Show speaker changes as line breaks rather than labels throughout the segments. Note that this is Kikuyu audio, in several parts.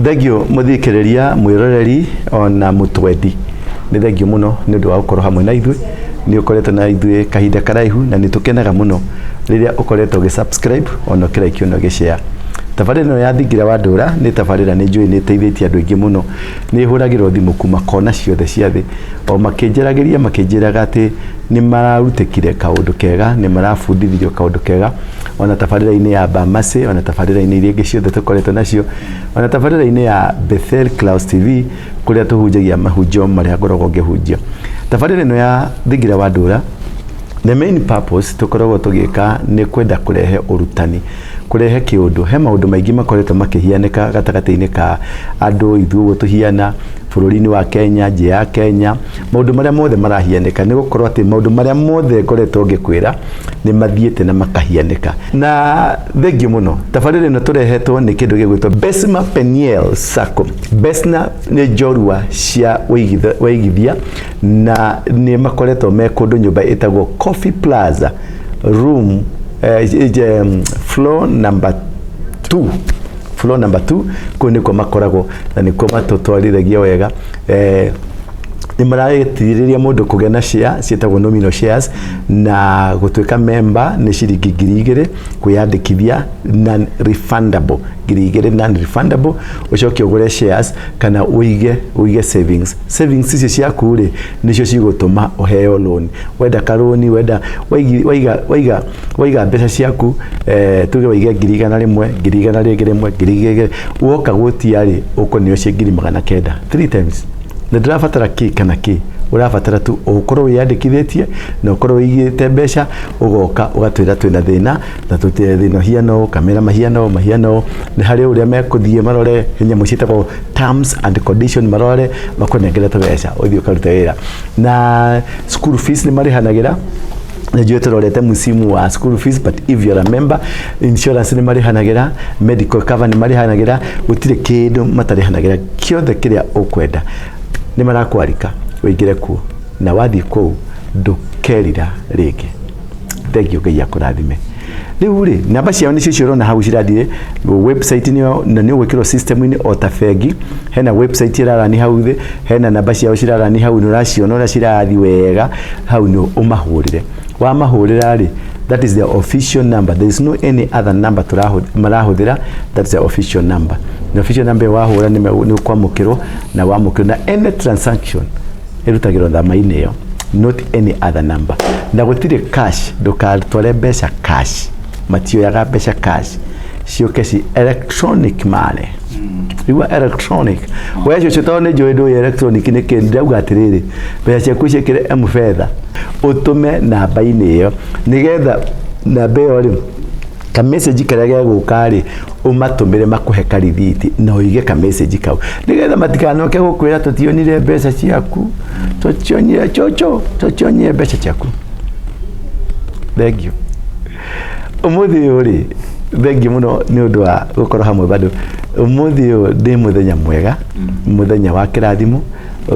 Thengio mũthikĩrĩria, mwĩroreri ona mũtwendi, nĩ thengio mũno nĩ ũndũ wa gũkorwo hamwe na ithuĩ. Nĩ ũkoretwo na ithuĩ kahinda karaihu na nĩ tũkenaga mũno rĩrĩa ũkoretwo ũgĩ subscribe ona ũkĩ like ona ũgĩ share. Tabarĩra ĩno ya Thingira wa Ndũra nĩ tabarĩra nĩ njũĩ nĩ ĩteithĩtie andũ aingĩ mũno. Nĩ hũragĩrwo thimũ kuma kona ciothe cia thĩ o makĩnjaragĩria, makĩnjĩraga atĩ nĩ mararutĩkire kaũndũ kega, nĩ marabundithirio kaũndũ kega ona tabarĩra-inĩ ya Bamasi, ona tabarĩra-inĩ iria ingĩ ciothe tũkoretwo nacio, ona tabarĩra-inĩ ya Bethel Clouds TV kũrĩa tũhunjagia mahunjio marĩa ngoragwo ngĩhunjia. Tabarĩra ĩno ya Thingira wa Ndũra, the main purpose tũkoragwo tũgĩka nĩ kwenda kũrehe ũrutani, kũrehe kĩũndũ. He maũndũ maingĩ makoretwo makĩhianĩka gatagatĩ-inĩ ka andũ, ithuĩ ũguo tũhiana bũrũri-inĩ wa Kenya, nja ya Kenya, maũndũ marĩa mothe marahianĩka nĩ gũkorwo atĩ maũndũ marĩa mothe ngoretwo ngĩkwĩra nĩ mathiĩte na makahianĩka. Na thengio mũno, tabarĩra ĩno tũrehetwo nĩ kĩndũ gĩgwĩtwo Besma Peniel Sacco. Besna nĩ njorua cia wĩigithia na nĩ makoretwo me kũndũ nyũmba ĩtagwo Coffee Plaza room floor number 2, floor number 2, kũu nĩkuo makoragwo na nĩkuo matũtwarithagia wega. Nĩ maratirĩria mũndũ kũgĩa na share ciĩtagwo nominal shares, na gũtuĩka member nĩ ciringi 2000 kwĩyandĩkithia, non refundable, 2000 non refundable, ũcoke ũgũre shares kana ũige savings. Savings icio ciaku rĩ, nĩcio cigũtũma ũheo loan. Wenda karũni, wenda waiga waiga waiga mbeca ciaku, tuge waige 100,000, 100,000 rĩngĩ rĩmwe, 2,000, woka gũtia rĩ, ũkũneo cia 900,000 three times. Na ndũrabatara kĩ kana kĩ, ũrabatara tu ũkorwo wĩyandĩkithĩtie na ũkorwo wĩigĩte mbeca, ũgoka ũgatwĩra twĩna thĩna na tũtirĩ thĩna ũhiana ũũ, kamera mahiana ũũ, mahiana ũũ. Nĩ harĩ ũrĩa mekũthiĩ marore nyamũ ciĩtagwo terms and condition, marore makũnengere tũbeca ũthiĩ ũkarute wĩra. Na school fees nĩ marĩhanagĩra, nĩ tũrorete msimu wa school fees, but if you are a member, insurance nĩ marĩhanagĩra, medical cover nĩ marĩhanagĩra, gũtirĩ kĩndũ matarĩhanagĩra, kĩothe kĩrĩa ũkwenda nĩ marakwarika ũingĩre kuo, na wathiĩ kũu ndũkerira rĩngĩ. Thengio, Ngai akũrathime. Rĩu rĩ, namba ciao nĩcio icio ũrona hau cirathiĩ. Website nĩyo na nĩ ũgwĩkĩrwo system-inĩ o ta bengi. Hena website ĩrarani hau thĩ, hena namba ciao cirarani hau, nĩ ũraciona ũrĩa cirathiĩ wega hau, nĩ ũmahũrĩre. Wamahũrĩra rĩ, that is the official number, there is no any other number marahũthĩra, that's the official number. The official number wahũra nĩ ũkwamũkĩrwo, na wamũkĩrwo na any transaction ĩrutagĩrwo thama-inĩ ĩyo, not any other number. Na gũtirĩ cash, ndũgatware mbeca cash, matioyaga mbeca cash, ciũke ci electronic money. Igua electronic we cũcũ, tondũ nĩ njũĩ ndũĩ electronic nĩ kĩ. Ndĩrauga atĩrĩrĩ, mbeca ciaku ciĩkĩre M-Fedha, ũtũme namba-inĩ ĩyo, nĩgetha namba ĩyo rĩ, ka message karĩa gegũka rĩ, ũmatũmĩre makũhe karithiti na ũige ka message kau, nĩgetha matikanoke gũkwĩra tũtionire mbeca ciaku, tũtionire cũcũ, tũtionire mbeca ciaku. Thank you. Ũmũthĩ ũyũ rĩ, thengiũ mũno nĩ ũndũ wa gũkorwo hamwe bado. Ũmũthĩ ũyũ nĩ mũthenya mwega, mũthenya wa kĩrathimo.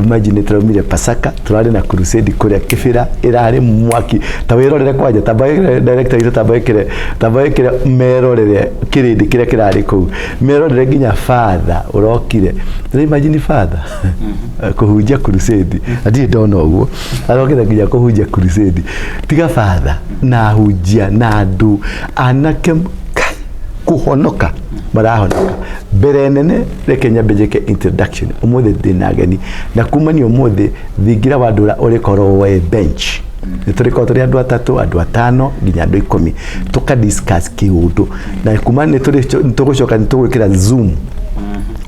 Imagine tũraumire Pasaka, tũrarĩ na crusade kũrĩa Kĩbĩra, ĩrarĩ mwaki. Ta wĩrorere kwanja, tamba wĩkĩre director witũ, tamba wĩkĩre merorere kĩrĩndĩ kĩrĩa kĩrarĩ kũu, merorere nginya father ũrokire. Ndĩra imagine father kũhunjia crusade, na ndirĩ ndona ũguo arokire nginya kũhunjia crusade. Tiga father na ahunjia na andũ anake kai kũhonoka marahonoka. Mbere nene, reke nyambe njĩke introduction. Ũmũthĩ ndĩna ageni, na kumania ũmũthĩ Thingira wa Ndũra ũrĩkorwo wĩ bench, nĩ tũrĩkorwo tũrĩ andũ atatũ, andũ atano, nginya andũ 10, tũka discuss kĩũndũ. Na kuma nĩ tũgũcoka nĩ tũgwĩkĩra Zoom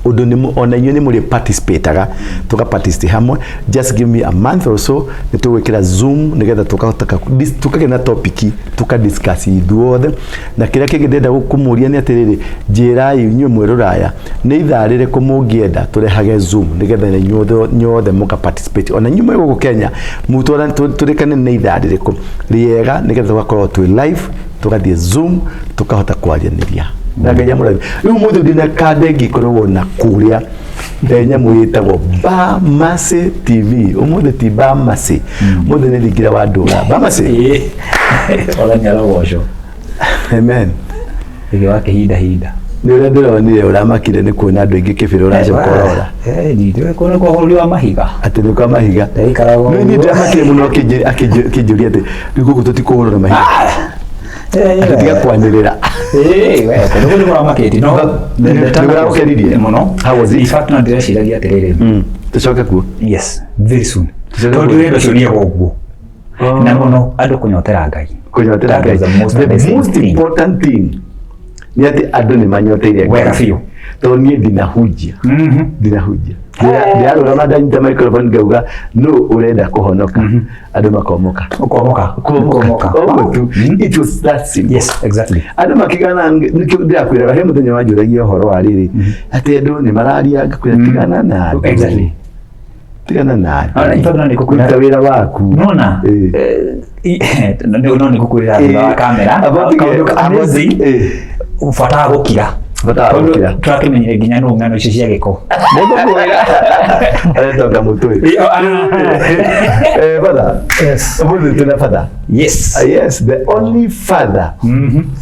ũndũ nĩ ona inyuĩ nĩ mũrĩ participataga, tũka participate hamwe. Just give me a month or so, nĩ tũgwĩkĩra Zoom nĩgetha tũkahota tũkagĩa na topic tũka discuss ithuothe. Na kĩrĩa kĩngĩ ndĩrenda kũmũria nĩ atĩrĩrĩ, njĩrai inyuĩ mwĩ rũraya, nĩ ithaa rĩrĩkũ mũngĩenda tũrehage Zoom, nĩgetha na inyuothe mũka participate, ona inyuĩ mwĩ gũkũ Kenya tũrĩkane nĩ ithaa rĩrĩkũ rĩega, nĩgetha tũgakorwo twĩ live, tũgathiĩ Zoom, tũkahota kwaranĩria na Ngai amũrathime. Rĩu ũmũthĩ ndĩna kandegi ĩkoragwo na kũrĩa nyamũ ĩtagwo Bamasi TV. Ũmũthĩ ti Bamasi, ũmũthĩ nĩ Thingira wa Ndũra Bamasi.
Ona nĩ arogocwo.
Amen.
Thĩinĩ wa kĩhinda hinda.
Nĩ ũrĩa ndĩronire ũramakire nĩ kuona andũ aingĩ kĩbĩrĩ ũracoka ũrora.
Nĩ kwa bũrũri wa mahiga.
Atĩ nĩ kwa mahiga.
Ndaikaraga
No niĩ
ũguo.
ndĩramakire mũno akĩnjũria atĩ rĩu gũkũ tũtikũhũrwo na mahiga. Atĩ tiga kwanĩrĩra.
Ĩĩ, we, kũndũ kũu nĩ kũramakĩtie. No,
Nĩ kũragũkenirie?
Mũno.
How was it?
In fact, no ndĩreciragia atĩrĩrĩ.
Tũcoke kuo.
Yes, very soon.
Tũcoke
Tondũ
kuo.
wĩra ũcio nĩ ũguo. Na mũno andũ kũnyotera Ngai.
Kũnyotera
That
Ngai.
was the most
The
amazing
most
thing.
important thing nĩ atĩ andũ nĩ manyoteire Ngai.
Wega biũ.
Tondũ niĩ ndinahunjia. Ndinahunjia. Ndĩrarũgama ndanyita microphone ngauga nũ ũrenda kũhonoka. Andũ makomoka.
Ũkomoka.
Kuomoka. Ũguo tu. It was that simple.
Yes, exactly.
Andũ makigana nĩkĩo ndĩrakwĩraga he mũthenya wanjũragia ũhoro wa rĩrĩ atĩ andũ nĩ mararia ngakwĩra tigana na andũ.
Exactly.
Tigana na
Ona, in fact, no
andũ.
nĩngũkwĩra-
Ruta wĩra waku.
Nona.
Ĩĩ.
No nĩ ngũkwĩra thutha wa kamera. Kaũndũ amazing. Bata wa gũkira.
Bata wa gũkira.
Tondũ tũrakĩmenyire nginya nũ ng'ano icio cia gĩko.
Nĩngũkwĩra. Aretonga mũtwe. Father.
Yes.
Ũmũthĩ twĩna father.
Yes.
Ah, yes, the only father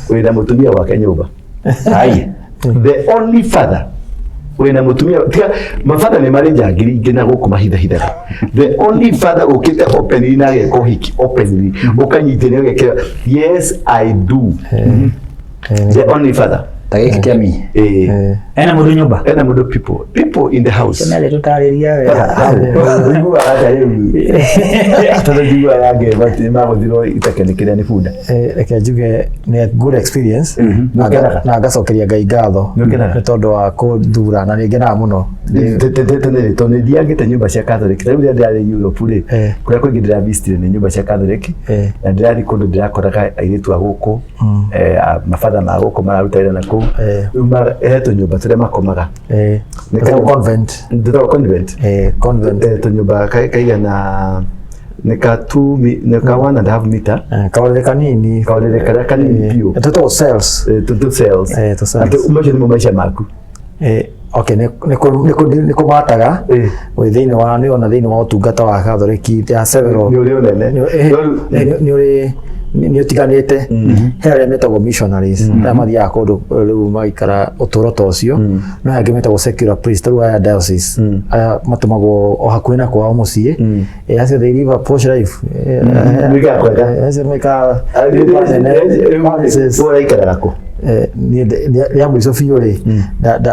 wĩna mũtumia wake nyũmba.
Ai.
The only father wĩna mũtumia tiga mabatha nĩ marĩ njangiri ingĩ na gũkũ mahithahithaga. The only father ũkĩte openly na ageka ũhiki openly ũkanyitĩrĩra ũgekĩra yes I do. The only father.
Ta gĩkĩ kĩa mi.
Eh,
Ena mũndũ nyũmba.
ena mũndũ people people in the house.
Kĩmere tũtarĩria wega.
Ũiguaga atĩa rĩu? Tondũ njiguaga ngeba atĩ magũthirwo itakenĩkĩra nĩ bunda.
Reke njuge nĩ a good experience
Nĩ ũkenaga?
na ngacokeria Ngai ngatho
Nĩ ũkenaga?
nĩ tondũ wa kũthura na nĩ ngenaga mũno.
Tene tondũ nĩ thiangĩte nyũmba cia Catholic ta rĩu rĩrĩa ndĩrarĩ Europe rĩ
Eh.
kũrĩa kũingĩ ndĩravicitire nĩ nyũmba cia Catholic
Eh.
na ndĩrathiĩ kũndũ ndĩrakoraga airĩtu a gũkũ mabatha ma gũkũ mararuta wĩra na kũu.
Eh.
Rĩu he tũnyũmba tũrĩa makomaga. Nĩ
Nĩ convent.
Ndĩtagwo convent.
Convent.
Tũnyũmba kaigana nĩ ka nĩ ka 1.5 meter.
Kaũrĩrĩ kanini.
Kaũrĩrĩ karĩa kanini biũ.
Tũtagwo cells.
Tũ cells.
Tũ cells.
Atĩ macio nĩmo maica maku.
Okay, nĩ kũmataga wĩ thĩinĩ wa nĩ ona thĩinĩ wa ũtungata wa Katholiki there are several.
Nĩ ũrĩ ũnene.
Nĩ ũrĩ nĩ ũtiganĩte. He arĩa metagwo missionaries arĩa mathiaga kũndũ rĩu magaikara ũtũũro ta ũcio, no he angĩ metagwo secular priest rĩu aya diocese aya matũmagwo o hakuhĩ na kwao mũciĩ. Acio they live a posh life.
Maikaraga kwega.
Acio maikaraga nyũmba nene, palaces.
Wewe ũraikaraga kũ?
Rĩa mũico biũ rĩ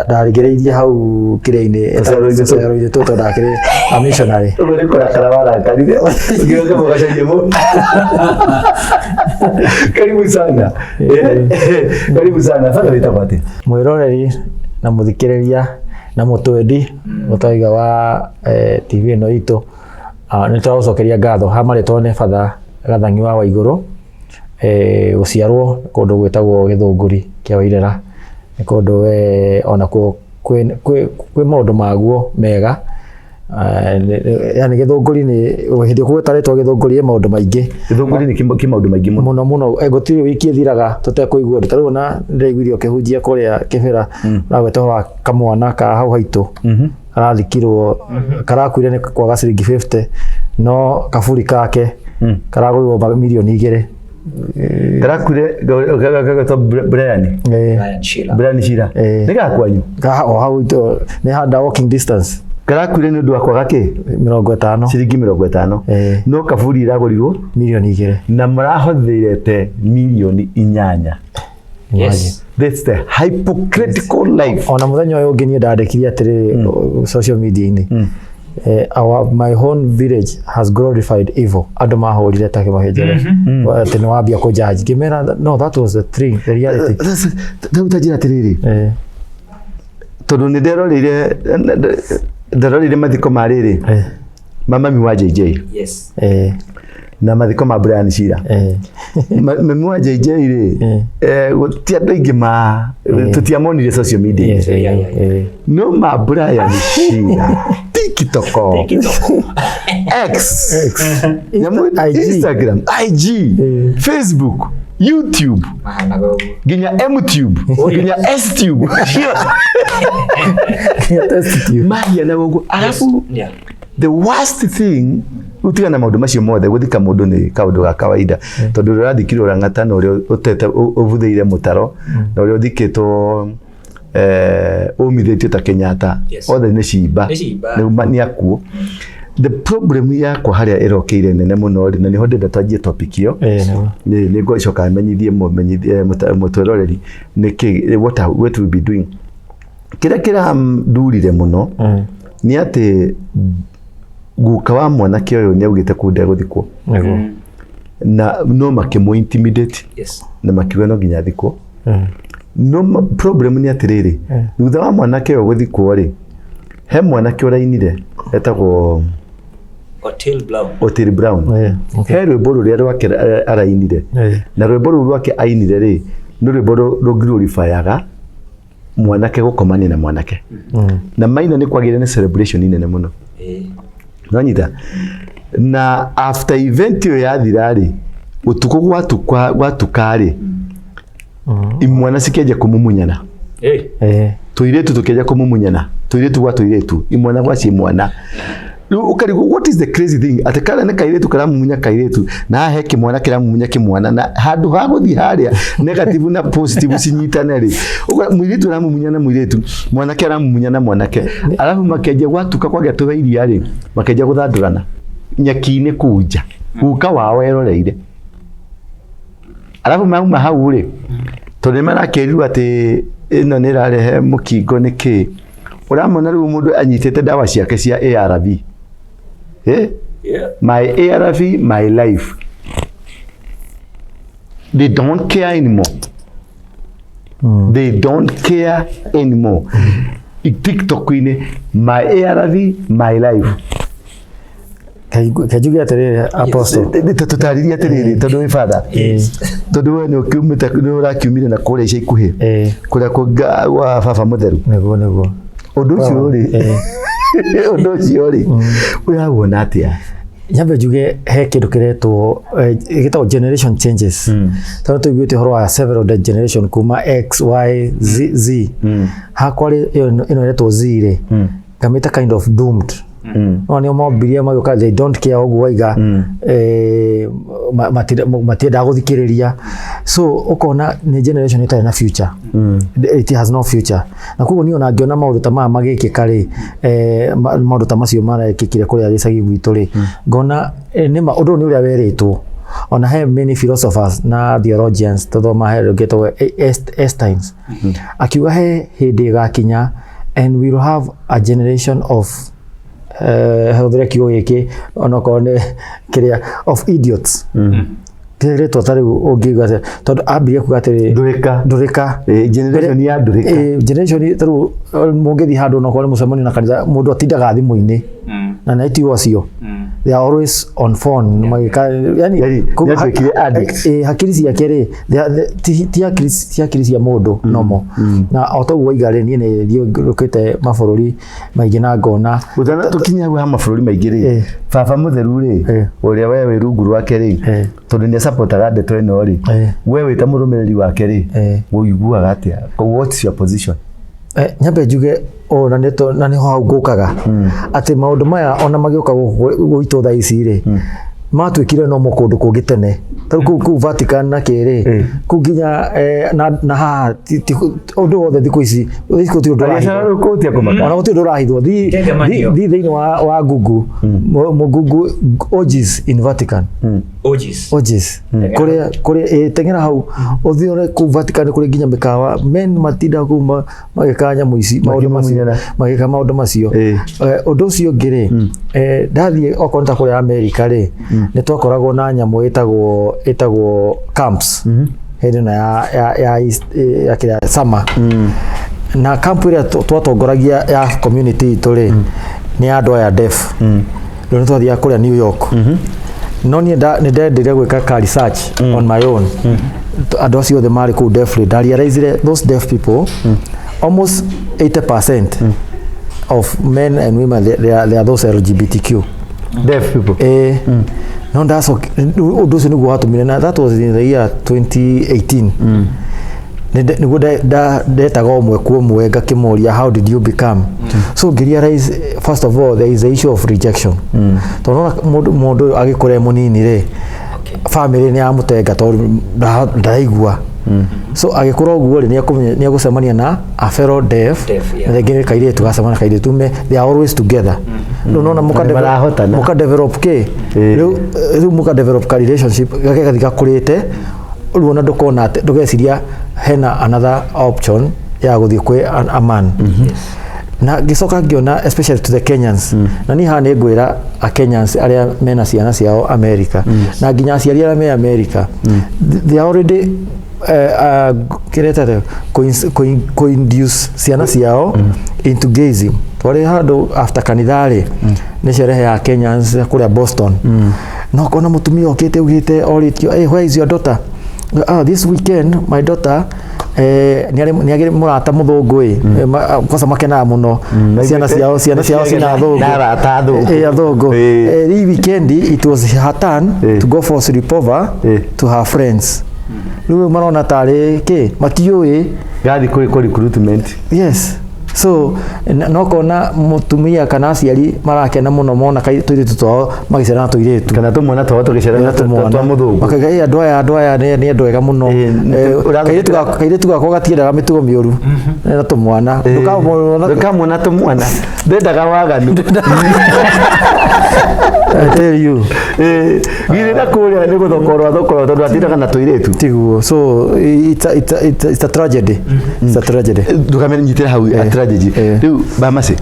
ndarĩgereirie hau kĩrĩa-inĩ
Tũcero-inĩ tũu.
tũcero-inĩ tũu tondũ ndakĩrĩ a missionary.
Ũguo nĩ kũrakara warakarire ũgĩũka mũgacarie mũndũ. Karibu sana. Karibu sana. Father wĩtagwo atĩa?
Mwĩroreri na mũthikĩrĩria na mũtwendi mũtaiga wa TV ĩno itũ, nĩ tũragũcokeria ngatho. Ha marĩtwa nĩ Father Gathang'i wa Waigũrũ, gũciarwo kũndũ gwĩtagwo Gĩthũngũri kĩa Wairera. Nĩ kũndũ onakuo kwĩ maũndũ maguo mega. Yani Gĩthũngũri nĩ hĩndĩ ũkũgweta rĩtwa Gĩthũngũri ĩ maũndũ maingĩ.
Gĩthũngũri nĩ kĩ maũndũ maingĩ mũno.
Mũno mũno. Gũtirĩ wiki ĩthiraga tũtekũigua ũndũ. Ta rĩu ona ndĩraiguire ũkĩhunjia kũrĩa Kĩbĩra, ũragweta ũhoro wa kamwana ka hau haitũ. Karathikirwo, karakuire nĩ kwaga ciringi 50, no kaburi kake karagũrirwo mirioni 2.
Karakuire gagetwo Brian.
Brian Sheila.
Brian Sheila. Nĩ gakwanyu?
O hau nĩ handa walking distance.
Karakuire nĩ ũndũ wa kwaga kĩ?
50.
Ciringi 50. No kaburi iragũrirwo
mirioni 2.
Na mũrahothĩrete mirioni 8.
Yes.
That's the hypocritical life.
Ona mũthenya ũyũ ũngĩ niĩ ndandĩkire atĩrĩrĩ social media-inĩ. My own village has glorified evil. Andũ mahũrire ta kĩmahĩnjere. Atĩ nĩ wambia kũ judge. Ngĩmera no, that was the thing, the reality.
Rĩu ta njĩra atĩrĩrĩ. Tondũ nĩ nderoreire mathiko ma rĩrĩ. Ma mami wa JJ.
Yes.
Na mathiko ma Brian Sheila. Mami wa JJ rĩ, ti andũ aingĩ ma tũtiamonire social media.
Yes,
No ma Brian Sheila. TikTok. X.
IG.
Instagram, IG, Facebook, YouTube, nginya MTube, nginya STube.
Nginya test tube.
Mahiana ũguo. Alafu the worst thing utigana maũndũ macio mothe gũthika mũndũ nĩ kaũndũ ga kawaida tondũ ũrĩa ũrathikirwo Lang'ata na ũrĩa ũtete ũbuthĩire mũtaro na ũrĩa ũthikĩtwo Ũmithĩtio ta Kenyatta.
Yes.
Othe nĩ cimba.
Nĩ cimba.
Nĩ akuo. The problem yakwa harĩa ĩrokeire nene mũno rĩ, na nĩho ndĩrenda twanjie topic ĩyo,
Nĩguo.
nĩ ngũcoka menyithie mũmenyithie mũtwĩroreri nĩkĩ what we be doing. Kĩrĩa kĩrandurire mũno nĩ atĩ guka wa mwanake ũyũ nĩ augĩte kũu ndegũthikwo,
Nĩguo.
na no makĩmũ intimidate na makiuga no nginya athikwo. No problem nĩ atĩrĩrĩ, thutha wa mwanake ũyũ gũthikwo rĩ, he mwanake ũrainire etagwo
Otile Brown.
Otile Brown.
Okay.
He rwĩmbo rũrĩa rwake arainire, na rwĩmbo rũu rwake ainire rĩ, nĩ rwĩmbo rũngirũribayaga mwanake gũkomania na mwanake, na maina nĩ kwagĩire nĩ celebration nene mũno. Nonyita na after event ĩyo yathira rĩ, ũtukũ gwatuka gwatuka rĩ, imwana cikĩanjia kũmumunyana. Tũirĩtu tũkĩanjia kũmumunyana, tũirĩtu gwa tũirĩtu, imwana gwa ciimwana. Rĩu ũkarigwo what is the crazy thing, atĩ karĩa nĩ kairĩtu karamumunya kairĩtu, na haha he kĩmwana kĩramumunya kĩmwana, na handũ ha gũthiĩ harĩa negative na positive cinyitane rĩ, mũirĩtu aramumunya na mũirĩtu, mwanake aramumunya na mwanake, arabu makĩanjia gwatuka kwagĩa tũwe iria rĩ, makĩanjia gũthandũrana nyeki-inĩ kũu nja, guka wao eroreire. Arabu mauma hau rĩ, tondũ nĩ marakĩrirwo atĩ ĩno nĩ ĩrarehe mũkingo nĩ kĩ, ũramona rĩu mũndũ anyitĩte ndawa ciake cia ARV, eh? My ARV, my life. They don't care anymore. They don't care anymore. TikTok-inĩ, my ARV, my life.
Kenjuge atĩrĩrĩ, Apostle.
Tũtarĩrie atĩrĩrĩ, tondũ wĩ father, tondũ we nĩ ũkiumĩte, nĩ ũrakiumire na kũrĩa ica ikuhĩ, kũrĩa gwa baba mũtheru.
Nĩguo.
Ũndũ ũcio rĩ, ũndũ ũcio rĩ, ũrawona atĩa?
Nyambe njuge he kĩndũ kĩretwo gĩtagwo generation changes, tondũ tũiguĩte ũhoro wa several the generation kuma X, Y, Z. Hakwa rĩ, ĩno ĩretwo Z rĩ, ngamĩta kind of doomed. No nĩo mombirie magĩũka, they don't care ũguo waiga, matiendaga gũthikĩrĩria, so ũkona nĩ generation ĩtarĩ na future. It has no future, na koguo niĩ ona ngĩona maũndũ ta maya magĩkĩka rĩ, maũndũ ta macio marekĩkire kũrĩa gĩcagi gwitũ rĩ, ngona nĩma ũndũ ũyũ nĩ ũrĩa werĩtwo. Ona he many philosophers na theologians tũthoma, he rũngĩtwo Einstein, akiuga he hĩndĩ ĩgakinya and we will have a generation of, hũthĩre kiugo gĩkĩ onokorwo nĩ kĩrĩa, of idiots. Rĩtwa ta rĩu ũngiuga atĩa? Tondũ ambirie kuga atĩrĩ
Ndũrĩka.
Ndũrĩka.
Generation ya ndũrĩka.
Generation ta rĩu mũngĩthiĩ handũ onokorwo nĩ mũcemanio na kanitha, mũndũ atindaga thimũ-inĩ, na nĩ ti acio, they are always on phone magĩka yani
Yani, nĩatuĩkire addict.
Hakiri ciake rĩ, ti hakiri cia mũndũ nomo. Na o toguo waiga rĩ, niĩ nĩ thiũrũkĩte mabũrũri maingĩ na ngona
Ũtana tũkinya hau ha mabũrũri maingĩ rĩ, baba mũtheru rĩ, ũrĩa we wĩ rungu rwake rĩ, tondũ nĩ acapotaga ndeto ĩno rĩ, we wĩ ta mũrũmĩrĩri wake rĩ, ũiguaga atĩa? What's your position?
Nyambe njuge ũũ, na nĩho hau ngũkaga atĩ maũndũ maya ona magĩũka gũkũ gwitũ thaa ici rĩ, matuĩkire nomo kũndũ kũngĩ tene. Tarĩu kũu Vatican na kĩrĩ kũu nginya na haha ũndũ wothe thikũ ici gũtirĩ ũndũ
Biacara
ũrahithwo.
rĩu kũu kũmaka.
Ona gũtirĩ ũndũ ũrahithwo.
Ndengemanio.
Thi thĩinĩ wa Google, Google orgies in Vatican.
Orgies.
Orgies kũrĩa kũrĩa teng'era hau ũthiĩ ũrĩa kũu Vatican kũrĩ nginya mĩkawa, men matinda kũu magĩka nyamũ ici, maũndũ macio.
Makĩmumunyana.
Magĩka maũndũ macio. Ũndũ ũcio ũngĩ rĩ, ndathiĩ okorwo nĩ ta kũrĩa Amerika rĩ, nĩ twakoragwo na nyamũ ĩtagwo camps hĩndĩ ĩno ya kĩrĩa summer, na camp ĩrĩa twatongoragia ya community itũ rĩ, nĩ ya andũ aya deaf. Rĩu nĩ twathiaga kũrĩa New York, no niĩ nĩ ndendire gwĩka ka research on my own. Andũ acio othe marĩ kũu deaf rĩ, ndarealizire those deaf people, almost 80% of men and women, they are those LGBTQ.
Deaf people.
No ndacoki ũndũ ũcio nĩguo watũmire, na that was in the year 2018, nĩguo ndetaga ũmwe kwa ũmwe ngakĩmũria, "How did you become?" So ngĩrealize, first of all, there is the issue of rejection, tondũ nona mũndũ ũyũ agĩkũra e mũnini rĩ, family nĩ yamũtenga tondũ ndaraigua. So agĩkũra ũguo rĩ, nĩ egũcemania na a fellow deaf.
Deaf, yeah.
Na rĩngĩ nĩ kairĩtu gacemania na kairĩtu me, they are always together. Rĩu nona mũka
Nĩ marahotana.
mũka develop kĩ, rĩu mũka develop ka relationship gake gathi gakũrĩte. Rĩu ona ndũkona atĩ ndũgeciria hena another option ya gũthiĩ kwĩ a man. Na ngĩcoka ngĩona, especially to the Kenyans, na niĩ haha nĩ ngwĩra a Kenyans arĩa mena ciana ciao America, na nginya aciari arĩa me America, they are already kĩrĩa ĩtatũ kũ-induce ciana ciao into gayism. Twarĩ handũ after kanitha rĩ, nĩ sherehe ya Kenyans kũrĩa Boston, no kona mũtumia okĩte augĩte, orĩtio, "Hey, where is your daughter?" "Ah, this weekend my daughter nĩ agĩrĩ mũrata mũthũngũ." Ĩ kwanza makenaga mũno ciana ciao cina athũngũ.
Na arata athũngũ.
Athũngũ. Hii weekend it was her turn to go for sleepover to her friends. Rĩu marona tarĩ kĩ matiũĩ.
Gathi kũ recruitment.
Yes, so no kona mũtumia kana aciari marakena mũno mona tũirĩtu twao magĩcera na tũirĩtu.
Kana tũmwana twao tũgĩcera na twa mũthũngũ.
Makauga, "Ĩ, andũ aya nĩ andũ ega mũno." Kairĩtu gakwa gatiendaga mĩtugo mĩũru na tũmwana. Ndũkamũona.
Ndũkamwona tũmwana ndendaga waganu.
I tell you.
Githĩ na kũrĩa nĩ gũthokorwo athokorwo tondũ atindaga na tũirĩtu.
Tiguo. So it's a tragedy, it's a tragedy.
Ndũkamenyitĩre hau a tragedy. Rĩu bamacĩ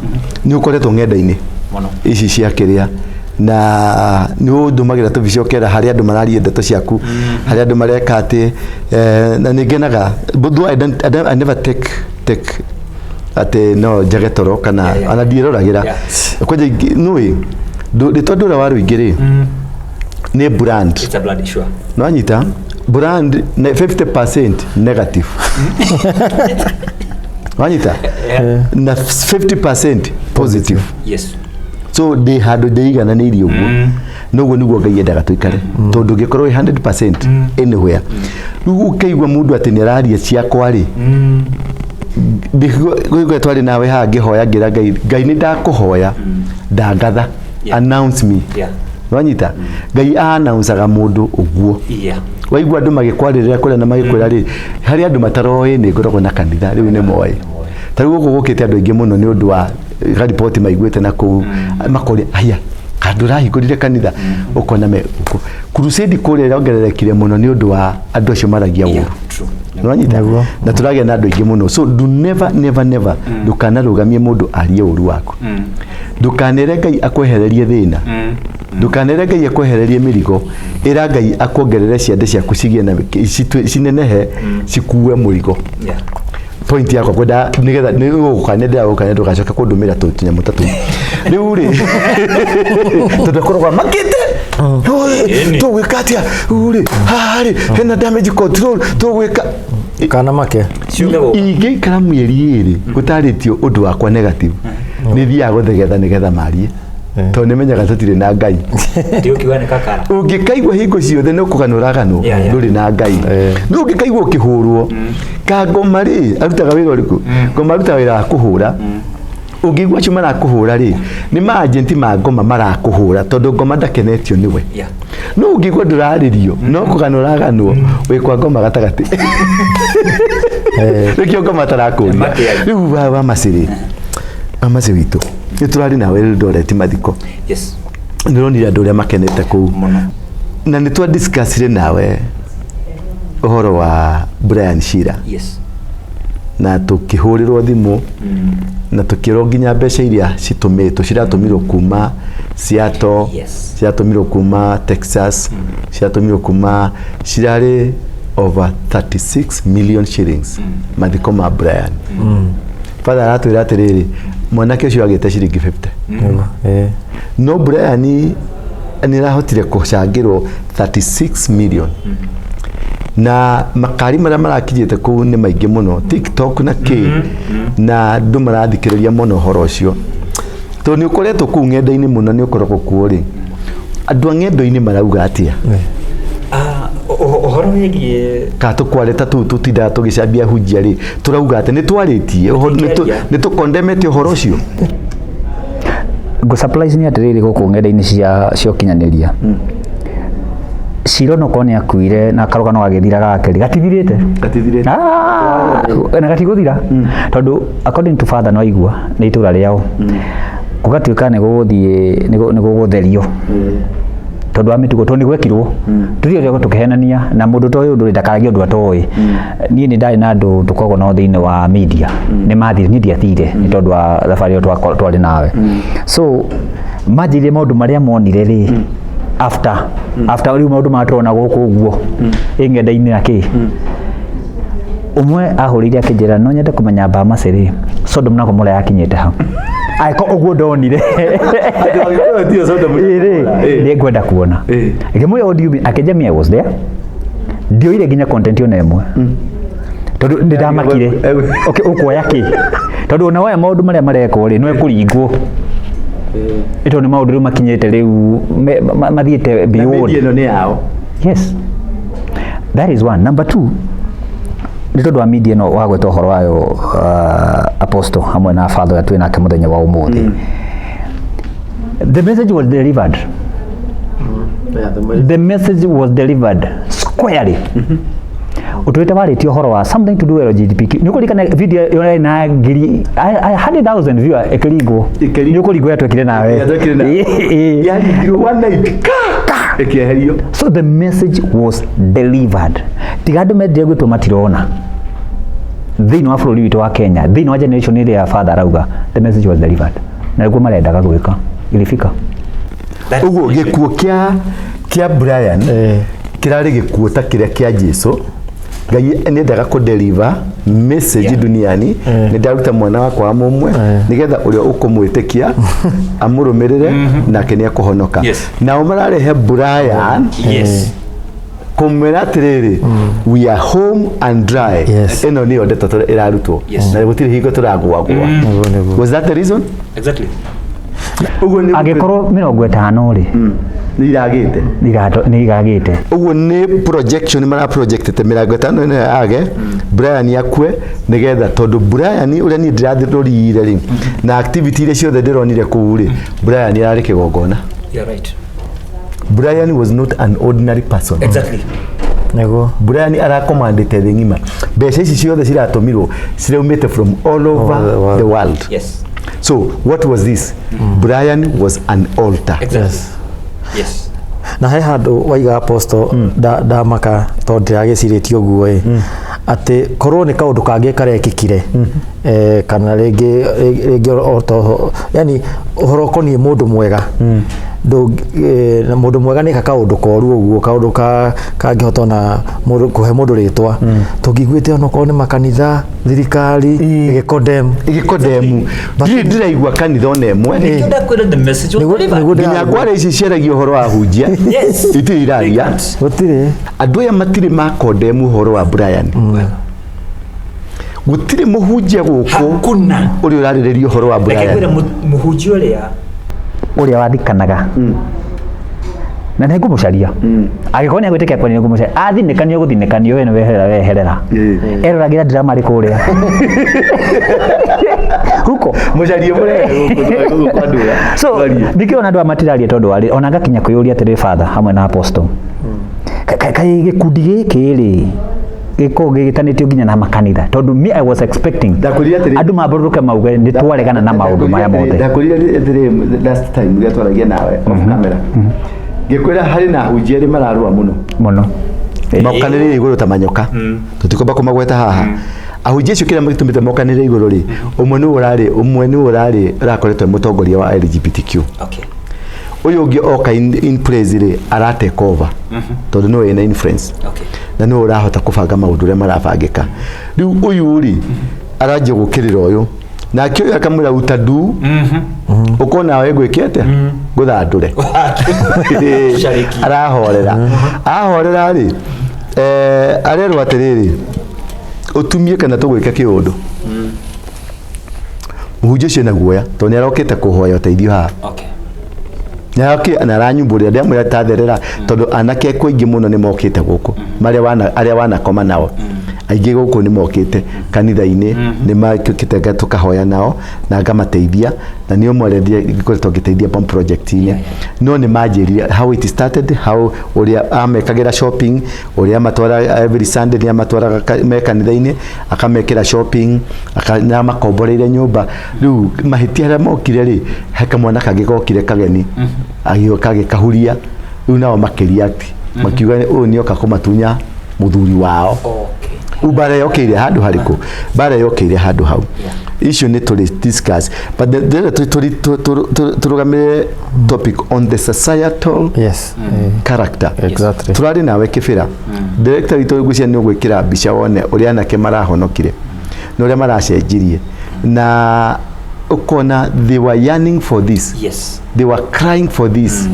nĩ ũkoretwo ng'enda-inĩ
Mũno.
ici cia kĩrĩa, na nĩ ũndũmagĩra tũbica ũkera harĩa andũ mararia ndeto ciaku, harĩa andũ mareka atĩ, na nĩ ngenaga. But though I never take atĩ no njage toro kana ona ndiĩroragĩra. Kwanja nũĩ rĩtwa ndũra wa rũingĩ rĩ nĩ brand.
It's a blood issue.
Nwanyita brand ne 50% negative, wanyita, na 50% positive. So ndĩ handũ ndĩigananĩirie ũguo, noguo nĩguo Ngai endaga tũikare, tondũ ũngĩkorwo wĩ 100% anywhere, rĩu ũkaigua mũndũ atĩ nĩ araria ciakwa rĩ, ndĩgwe twarĩ nawe haha ngĩhoya ngĩra Ngai, "Ngai, nĩ ndakũhoya ndangatha." Announce me. Wanyita, Ngai announceaga mũndũ ũguo. Waigua andũ magĩkwarĩrĩra kũrĩa na magĩkwĩra rĩ, harĩ andũ mataroĩ nĩ ngoragwo na kanitha, rĩu nĩ moĩ. Ta rĩu gũkũ gũkĩte andũ aingĩ mũno nĩ ũndũ wa gariboti maiguĩte na kũu, makoria, "Aya, handũ ũrahingũrire kanitha?" Ũkona me gũkũ crusade kũrĩa ĩrongererekire mũno nĩ ũndũ wa andũ acio maragia ũru. Nĩwanyita?
Nĩguo.
Na tũragĩa na andũ aingĩ mũno. So do never, never, never, ndũkanarũgamie mũndũ arie ũru waku. Ndũkanere Ngai akwehererie thĩna, ndũkanere Ngai akwehererie mĩrigo. Ĩra Ngai akuongerere ciande ciaku cigĩe na cinenehe cikue mũrigo. Point yakwa kwenda nigetha nĩ gũkania, ndĩragũkania ndũgacoke kũndũmĩra tũnyamũ ta tũu rĩu rĩ, tondũ akoragwo makĩte. Tũgwĩka atĩa rĩu rĩ? Haha rĩ, hena damage control tũgwĩka.
Kana make.
Ciuge gũka.
Ingĩikara mĩeri 2 gũtarĩtio ũndũ wakwa negative, nĩ thiaga gũthegetha nĩgetha marie, tondũ nĩ menyaga tũtirĩ na Ngai.
Ndiũkiuga nĩ kakara.
Ũngĩkaigua hingo ciothe nĩ ũkũganwo ũraganwo, ndũrĩ na Ngai. No ũngĩkaigua ũkĩhũrwo ka ngoma rĩ, arutaga wĩra ũrĩkũ? Ngoma arutaga wĩra wa kũhũra. Ũngĩigua acio marakũhũra rĩ, nĩ maajenti ma ngoma marakũhũra, tondũ ngoma ndakenetio nĩwe. No ũngĩigua ndũrarĩrio, no kũganwo ũraganwo, wĩ kwa ngoma gatagatĩ, nĩkĩo ngoma tarakũria.
Makĩaria.
Rĩu wa macĩ rĩ, wa macĩ witũ, nĩ tũrarĩ nawe Eldoret mathiko. Nĩ ũronire andũ ũrĩa makenete kũu.
Mũno.
Na nĩ twa discussire nawe ũhoro wa Brian Shira. Na tũkĩhũrĩrwo thimũ na tũkĩrwo nginya mbeca iria citũmĩtwo, ciratũmirwo kuma Seattle, ciratũmirwo kuma Texas, ciratũmirwo kuma, cirarĩ over 36 million shillings, mathiko ma Brian. Father aratwĩra atĩrĩrĩ, mwanake ũcio agĩte ciringi 50.
Nĩguo.
No Brian nĩ arahotire kũcangĩrwo 36 million, na makari marĩa marakinyĩte kũu nĩ maingĩ mũno, TikTok na kĩ, na andũ marathikĩrĩria mũno ũhoro ũcio, tondũ nĩ ũkoretwo kũu ng'enda-inĩ mũno, nĩ ũkoragwo kuo rĩ, andũ a ng'endo-inĩ marauga atĩa?
Ah, ũhoro wĩgiĩ
Ka tũkware ta tũu tũtindaga tũgĩcambia hunjia rĩ, tũrauga atĩ nĩ twarĩtie
Tũkĩaria.
nĩ tũkondemete ũhoro ũcio.
Ngũ surprise nĩ atĩrĩrĩ, gũkũ ng'enda-inĩ cia ũkinyanĩria. Ciro no korwo nĩ akuire na karũgano gagĩthira gake rĩ, gatithirĩte.
Gatithirĩte.
Ah, na gatigũthira tondũ according to father no aigua nĩ itũra rĩao gũgatuĩka nĩ gũgũthiĩ nĩ gũgũtherio tondũ wa mĩtugo tondũ nĩ gwekirwo tũtirĩ ũrĩa tũkĩhenania na mũndũ toĩ ũndũ rĩ ndakaragie ũndũ atoĩ. Niĩ nĩ ndarĩ na andũ tũkoragwo nao thĩinĩ wa media nĩ mathire, niĩ ndiathire nĩ tondũ wa thabarĩ ĩyo twarĩ nawe, so manjĩrire maũndũ marĩa monire rĩ after rĩu maũndũ maya tũrona gũkũ ũguo ĩ ng'enda-inĩ na kĩ. Ũmwe ahũrĩire akĩnjĩra no nyende kũmenya Bamasi rĩ, Sodom na Gomora yakinyĩte ha angĩkorwo ũguo ndonire.
Atĩ Agĩkũyũ tiyo Sodom na
Ĩ rĩ,
Gomora, ĩ.
nĩ ngwenda kuona. Ngĩmwĩra, "What do you mean?" Akĩnjia, "Me, I was there, ndioire nginya content ona ĩmwe tondũ nĩ ndamakire." Okay, ũkuoya kĩ? Tondũ ona woya maũndũ marĩa marekwo rĩ, no ĩkũringwo ĩ tondũ nĩ maũndũ rĩu makinyĩte rĩu mathiĩte
Na
beyond.
media ĩno nĩ yao.
Yes, that is one. Number two, nĩ tondũ wa media ĩno wagweta ũhoro wayo, apostle hamwe na father ũrĩa twĩ nake mũthenya wa ũmũthĩ, the message was delivered. The message was delivered squarely. Ũtũĩte warĩtie ũhoro wa something to do with LGBTQ, nĩ ũkũririkana video ĩyo yarĩ na ngiri 100,000 viewer ĩkĩringwo?
Ĩkĩringwo.
Nĩ ũkũringwo yatwekire nawe.
Yatwekire nawe.
Ĩ.
Yaringirwo one night ka ĩkĩeherio.
So the message was delivered. Tiga andũ mendire gwĩtwo matirona thĩinĩ wa bũrũri witũ wa Kenya, thĩinĩ wa generation ĩrĩa ya father arauga the message was delivered na nĩguo marendaga gwĩka ilifika.
Ũguo gĩkuũ kĩa Brian kĩrarĩ gĩkuũ ta kĩrĩa kĩa Jesu. Ngai nĩendaga kũ deliver message duniani, nĩ ndaruta mwana wakwa wa mũmwe nĩgetha ũrĩa ũkũmwĩtĩkia amũrũmĩrĩre nake nĩ ekũhonoka. Nao mararehe Brian kũmwĩra atĩrĩrĩ, we are home and dry. Ĩno nĩyo ndeto ĩrarutwo na gũtirĩ hingo tũragũagũa.
Nĩguo, nĩguo.
Was that the reason?
Exactly.
Ũguo nĩ
Angĩkorwo 50 rĩ,
nĩ iragĩte.
Nĩ igagĩte.
Ũguo nĩ projection mara projectete 50 ĩno yage Brian akue nĩgetha, tondũ Brian ũrĩa niĩ ndĩrathĩrorire rĩ na activity iria ciothe ndĩronire kũu rĩ, Brian ararĩ kĩgongona.
You're right.
Brian was not an ordinary person.
Nĩguo.
Brian arakomandĩte thĩ ng'ima, mbeca ici ciothe ciratũmirwo ciraumĩte from all over
the world.
The world. So what was this? Brian was an altar.
Yes. Na he handũ waiga, apostle, ndamaka tondũ ndĩragĩcirĩtie ũguo ĩ atĩ korwo nĩ kaũndũ kangĩ karekĩkire, kana rĩngĩ o to yani ũhoro ũkoniĩ mũndũ mwega. Na mũndũ mwega nĩka kaũndũ koru ũguo, kaũndũ ka kangĩhota ona mũndũ kũhe mũndũ rĩtwa, tũngĩiguĩte onokorwo nĩ makanitha, thirikari ĩgĩcondemn.
Ĩgĩcondemn. Ndirĩ ndĩraigua kanitha ona ĩmwe.
Nĩkĩo ndakwĩra the message was delivered.
Nĩguo.
Nginya ngware ici ciaragia ũhoro wa hunjia itirĩ iraria.
Gũtirĩ.
Andũ aya matirĩ macondemn ũhoro wa Brian. Gũtirĩ mũhunjia gũkũ
Hakuna.
ũrĩa ũrarĩrĩria ũhoro wa
Reke
Brian.
ngwĩre mũhunjia ũrĩa
Ũrĩa wathikanaga na nĩ ngũmũcaria, angĩkorwo nĩ agwĩtĩkia kwani nĩ ngũmũcaria, athinĩkanio gũthinĩkanio, we nĩ weherera weherera eroragĩra drama arĩ kũrĩa huko.
Mũcarie mũrehe gũkũ kwa ndũra.
So ndikĩona andũ aya matiraria tondũ warĩ ona ngakinya kwĩyũria atĩrĩ, father hamwe na apostle, kaĩ gĩkundi gĩkĩ rĩ gĩkoragwo gĩgĩtanĩtio nginya na makanitha? Tondũ me, I was expecting
Ndakwĩrire atĩrĩ-
andũ mambũrũke mauge nĩ twaregana na maũndũ maya mothe.
Ndakwĩrire atĩrĩ last time rĩrĩa twaragia nawe off camera, ngĩkwĩra harĩ na ahunjia erĩ mararũa mũno.
Mũno.
Mokanĩrĩire igũrũ ta manyoka, tũtikwamba kũmagweta haha. Ahunjia acio kĩrĩa gĩtũmĩte mokanĩrĩre igũrũ rĩ, ũmwe nĩwe ũrarĩ ũrakoretwo e mũtongoria wa LGBTQ. Ũyũ ũngĩ oka in place rĩ, ara take over tondũ nĩwe wĩna influence na nĩwe ũrahota kũbanga maũndũ ũrĩa marabangĩka. Rĩu ũyũ rĩ aranjia gũkĩrĩra ũyũ, nake ũyũ akamwĩra utadu ũkorwo nawe ngwĩke atĩa, ngũthandũre.
Shariki.
Arahorera ahorera rĩ, arerwo atĩrĩrĩ, ũtumie kana tũgwĩke kĩũndũ. Mũhunjia ũcio ena guoya tondũ nĩ arokĩte kũhoya ũteithio haha. Nĩarokire na aranyumbũrĩra, ndĩramwĩra tatherera tondũ anake akwa aingĩ mũno nĩ mokĩte gũkũ marĩa wana arĩa wanakoma nao. Aingĩ gũkũ nĩ mokĩte kanitha-inĩ, nĩ makĩte tũkahoya nao na ngamateithia, na nĩ ũmwe arĩa ngoretwo ngĩteithia bomb project-inĩ. No nĩ manjĩrire how it started, how ũrĩa amekagĩra shopping, ũrĩa amatwaraga every Sunday, nĩ amatwaraga me kanitha-inĩ, akamekĩra shopping, nĩ amakomboreire nyũmba. Rĩu mahĩtia arĩa mokire rĩ, he kamwana kangĩ gokire kageni, agĩũka agĩkahuria. Rĩu nao makĩreact, makiuga ũyũ nĩoka kũmatunya mũthuri wao. Rĩu mbara yokĩire handũ harĩkũ? Mbara yokĩire handũ hau. Icio nĩ tũrĩ discuss, but ndĩrenda tũrũgamĩrĩre topic on the societal character. Tũrarĩ nawe Kĩbĩra, director witũ, ngwĩciria nĩ ũgwĩkĩra mbica wone ũrĩa anake marahonokire na ũrĩa maracenjirie, na ũkona they were yearning for this. They were crying for this.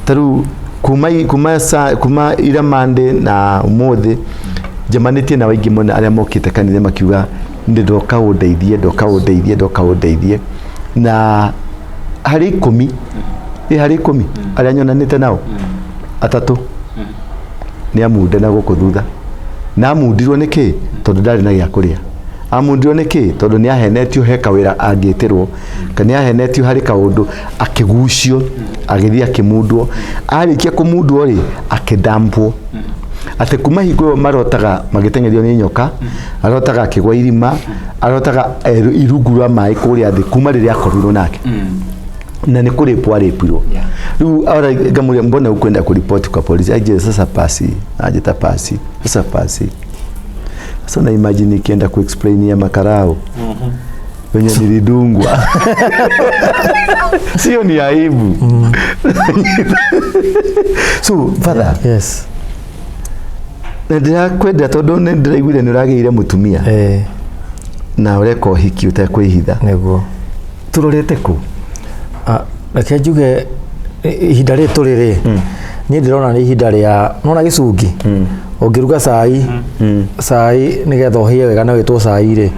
Ta rĩu kuma ira Monday na ũmũthĩ, njemanĩtie na aingĩ mũno arĩa mokĩte kanitha makiuga, "Nĩ ndoka ũndeithie, ndoka ũndeithie, ndoka ũndeithie." Na harĩ 10, ĩ harĩ 10 arĩa nyonanĩte nao, atatũ nĩ amunde na gũkũ thutha. Na amundirwo nĩ kĩ? Tondũ ndarĩ na gĩa kũrĩa. Amundirwo nĩ kĩ? Tondũ nĩ ahenetio he kawĩra angĩtĩrwo, kana nĩ ahenetio harĩ kaũndũ, akĩgucio, agĩthiĩ akĩmundwo. Arĩkia kũmundwo rĩ, akĩdampwo, atĩ kuma hingo ĩyo marotaga magĩteng'erio nĩ nyoka, arotaga akĩgwa irima, arotaga irungu rwa maĩ kũrĩa thĩ, kuma rĩrĩa akorirwo nake na nĩ kũrĩpwo arĩpirwo. Rĩu ora ngamũria, "Mbona ukwenda kuripoti kwa polisi?" Aje, "Sasa pasi ajeta pasi, sasa pasi." Sasa na imagine ikienda kuexplain ya makarao wenye nilidungwa, sio ni aibu? So father, na ndĩrakwenda tondũ nĩ ndĩraiguire nĩ ũragĩire mũtumia na ũreka ũhiki ũtekwĩhitha.
Nĩguo.
Tũrorete kũ?
Ah, reke njuge, ihinda rĩrĩ tũrĩ rĩ, niĩ ndĩrona nĩ ihinda rĩa nona gĩcungi ũngĩruga cai. Cai nĩgetha ũhĩe wega na wĩtwo cai rĩ,